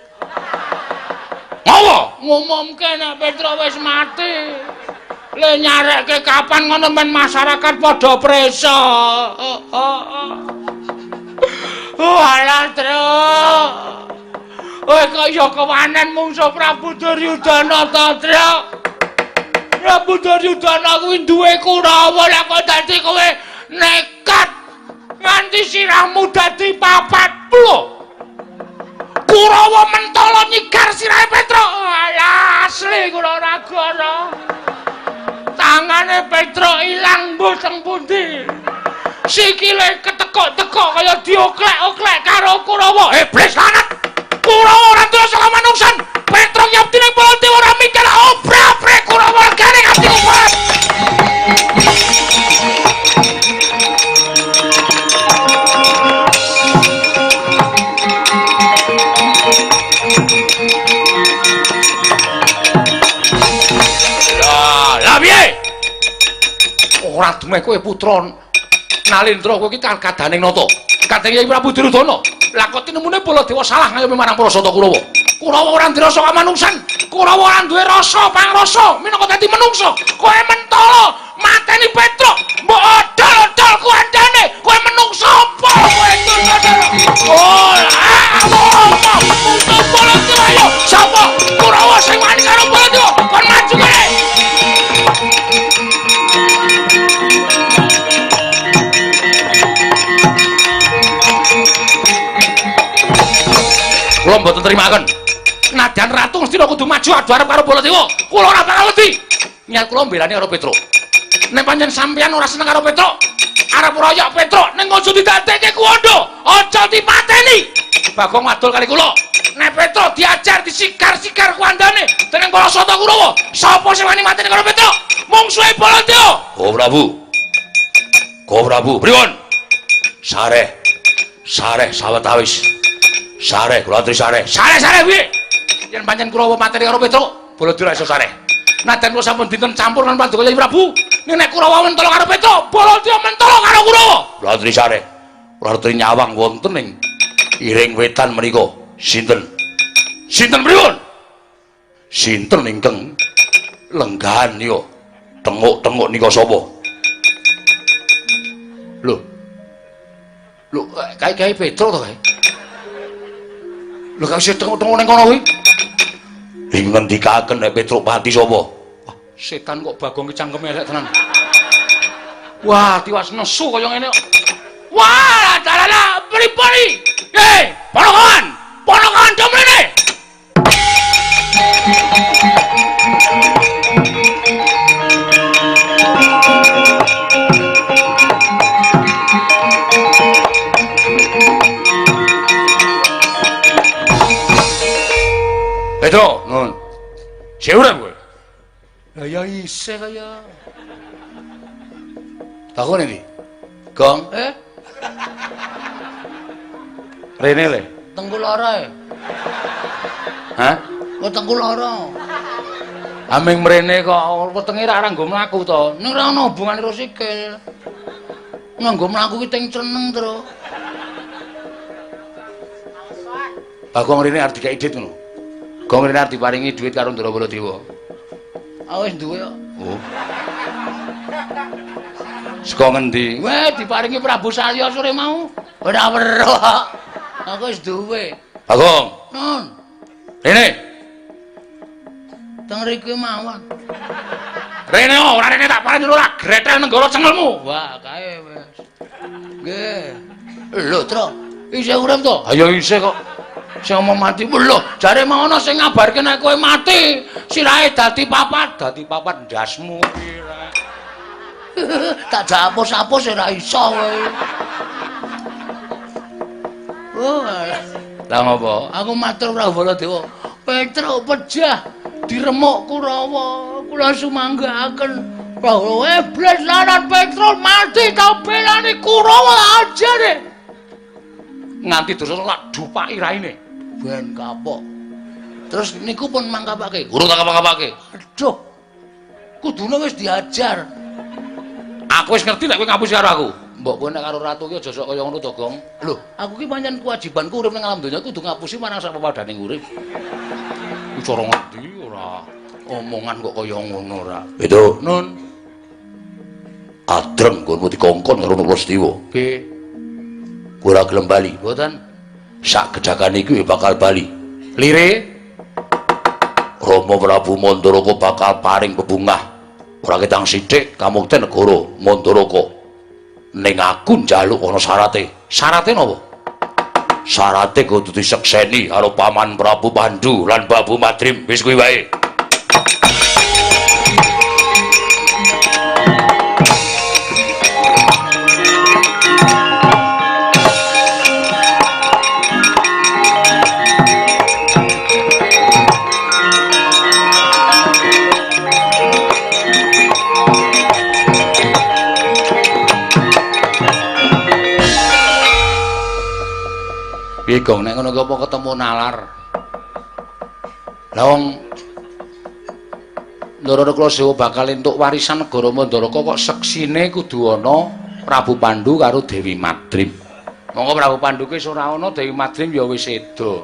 Ngopo? Ngumumke nek Petruk wis mati. Le nyarekke kapan ngono men masyarakat padha presa. Oh alah, Truk. Kowe kok ya kewanen mungsuh Prabu Duryudana to, Truk? Prabu Duryudana kuwi duwe Kurawa, lah kok dadi kowe nekat nganti sirahmu dadi 40. Kurawa mentala nyigar sirahe Petruk. Alah, asli kula ora gara. Tangane Petruk ilang mbuh teng pundi. Sikile ketekuk-tekuk kaya dioklek-oklek karo Kurawa. Iblis lanat. Kurawa ora duwe saka manungsan. Petruk yaptine Baladewa ora mikir obra-obre Kurawa regane nganti kumat. Lah piye? Ora dumeh kowe putra Nalendra kowe iki kadaning nata. Kadang Kyai Prabu Duryudana. Lah kok tinemune Baladewa salah ngayomi marang para sata Kurawa. Kurawa ora duwe rasa kamanungsan. Kurawa ora duwe rasa pangrasa minangka dadi menungsa. Kowe mentala mateni Petruk, mbok odol-odol kuandane. Kowe menungsa apa kowe Duryudana? Oh, apa? Mungsuh Baladewa ayo. Sapa? Kurawa sing wani karo Baladewa? Kon maju kene. Kula mboten trimaken. Nadyan ratu Ngastina kudu maju adu arep karo Baladewa. Kula ora bakal wedi. Niat kula mbelani karo Petruk. Nek pancen sampeyan ora seneng karo Petruk, arep royok Petruk ning aja didadekke kuwandha, aja dipateni. Bagong wadul kali kula. Nek Petruk diajar disigar-sigar kuwandane dening para sata Kurawa, sapa sing wani mateni karo Petruk? Mungsuhe Baladewa. Oh Prabu. Ko Prabu, pripun? Sareh. Sareh sawetawis. Sareh kula aturi sareh. Sareh-sareh piye? Yen pancen Kurawa mateni karo Petruk, Baladewa iso sareh. Nadyan kula sampun dinten campur lan paduka Kyai Prabu, nek Kurawa mentala karo Petruk, Baladewa mentala karo Kurawa. Kula aturi sareh. Kula aturi nyawang wonten ing iring wetan menika. Sinten? Sinten pripun? Sinten ingkang lenggahan nika? Tenguk-tenguk nika sapa? Lho. Lho, kae-kae Petruk to kae? Lho kok isih tenguk-tenguk ning kono kuwi? Ing ngendikaken nek Petruk pati sapa? Wah, setan kok Bagong ki cangkeme elek tenan. Wah, tiwas nesu kaya ngene. Wah, dalah pripun iki? Hei, ponokan! Ponokan do mrene. Petro, Nun. Isih urip kowe? Lah ya isih kaya. Takon endi? Gong. Eh? Rene le. Tengku lara e. Hah? Kok tengku lara? Aming mrene kok wetenge ra nggo mlaku to. Ning ora ana hubungane karo sikil. Nganggo mlaku ki teng ceneng, Tru. Bagong rene arep dikeki dhuwit ngono. Gong rene arep diparingi dhuwit karo Ndara Baladewa. Ah wis duwe kok. Oh. Saka ngendi? Weh, diparingi Prabu Salya sore mau. Ora weruh. Aku wis duwe. Bagong. Nun. Rene. Teng mriki mawon. Rene ora rene tak paringi ora gretel nenggara cengelmu. Wah, kae wis. Nggih. Lho, Tru, isih urip to? Ha ya isih kok. Sing ngomong mati. Lho, jare mau ana sing ngabarke nek kowe mati, sirahe dadi papat ndasmu pira. Tak hapus-hapus ora iso kowe. Oh, lah ngopo? Aku matur Prabu Baladewa. Petruk pejah diremuk Kurawa. Kula sumanggaaken Prabu iblis laran Petruk mati tau belani Kurawa aja deh. Nganti dosa tak dupaki raine. Ben kapok. Terus niku pun mangkapake. Urung tak mangkapake. Aduh. Kudune wis diajar. Aku wis ngerti nek kowe ngapusi karo aku. Mbok kowe nek karo ratu ki aja sok kaya ngono to, Gong. Lho, aku ki pancen kewajibanku urip ning alam donya kudu ngapusi marang sak pepadhaning urip. Ku cara ngendi ora omongan kok kaya ngono ora. Beda. Nun. Adreng nggonmu dikongkon karo Nurlastiwa. Nggih. Kowe ora gelem bali. Mboten. Sak gedhakan iki bakal bali. Lire Rama Prabu Mandaraka bakal paring bebungah. Ora ketang sithik kamukten negara Mandaraka. Ning aku njaluk ana syarate. Syarate napa? Syarate kudu disekseni karo Paman Prabu Pandu lan Babu Madrim. Wis kuwi wae. Piye Gong nek ngono ki apa ketemu nalar? Lah wong Ndara Kulasewa bakal entuk warisan negara Mandaraka kok seksine kudu ana Prabu Pandu karo Dewi Madrim. Monggo Prabu Pandu ki wis ora ana, Dewi Madrim ya wis seda.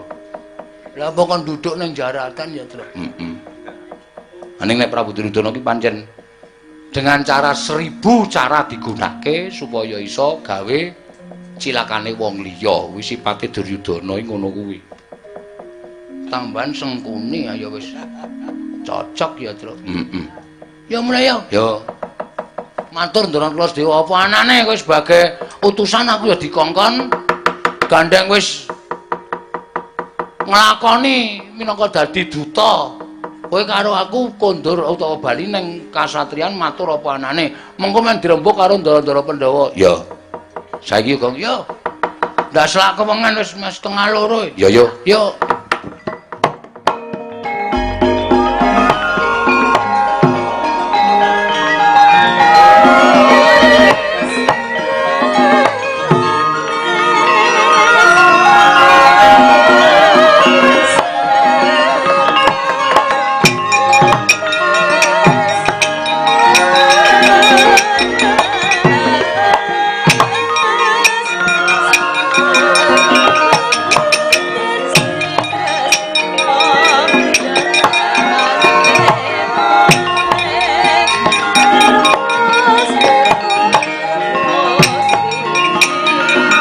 Lah apa kon duduk ning jaratan ya, Tru? Heeh. Ning nek Prabu Duryudana ki pancen dengan cara 1000 cara digunakake supaya iso gawe cilakane wong liya. Kuwi sipate Duryudana iki ngono kuwi. Tambahan Sengkuni ayo wis cocok ya, Tru. Heeh. Ya mulai ya. Ya. Matur Ndara Kulasewa apa anane kowe sebagai utusan aku ya dikongkon gandeng wis nglakoni minangka dadi duta. Kowe karo aku kondur utawa bali ning kasatriyan matur apa anane. Mengko men dirembug karo ndara-ndara Pandhawa. Ya. Saiki Gong yo. Ndak selak kewengen wis 1:30. Ya yo. Yo.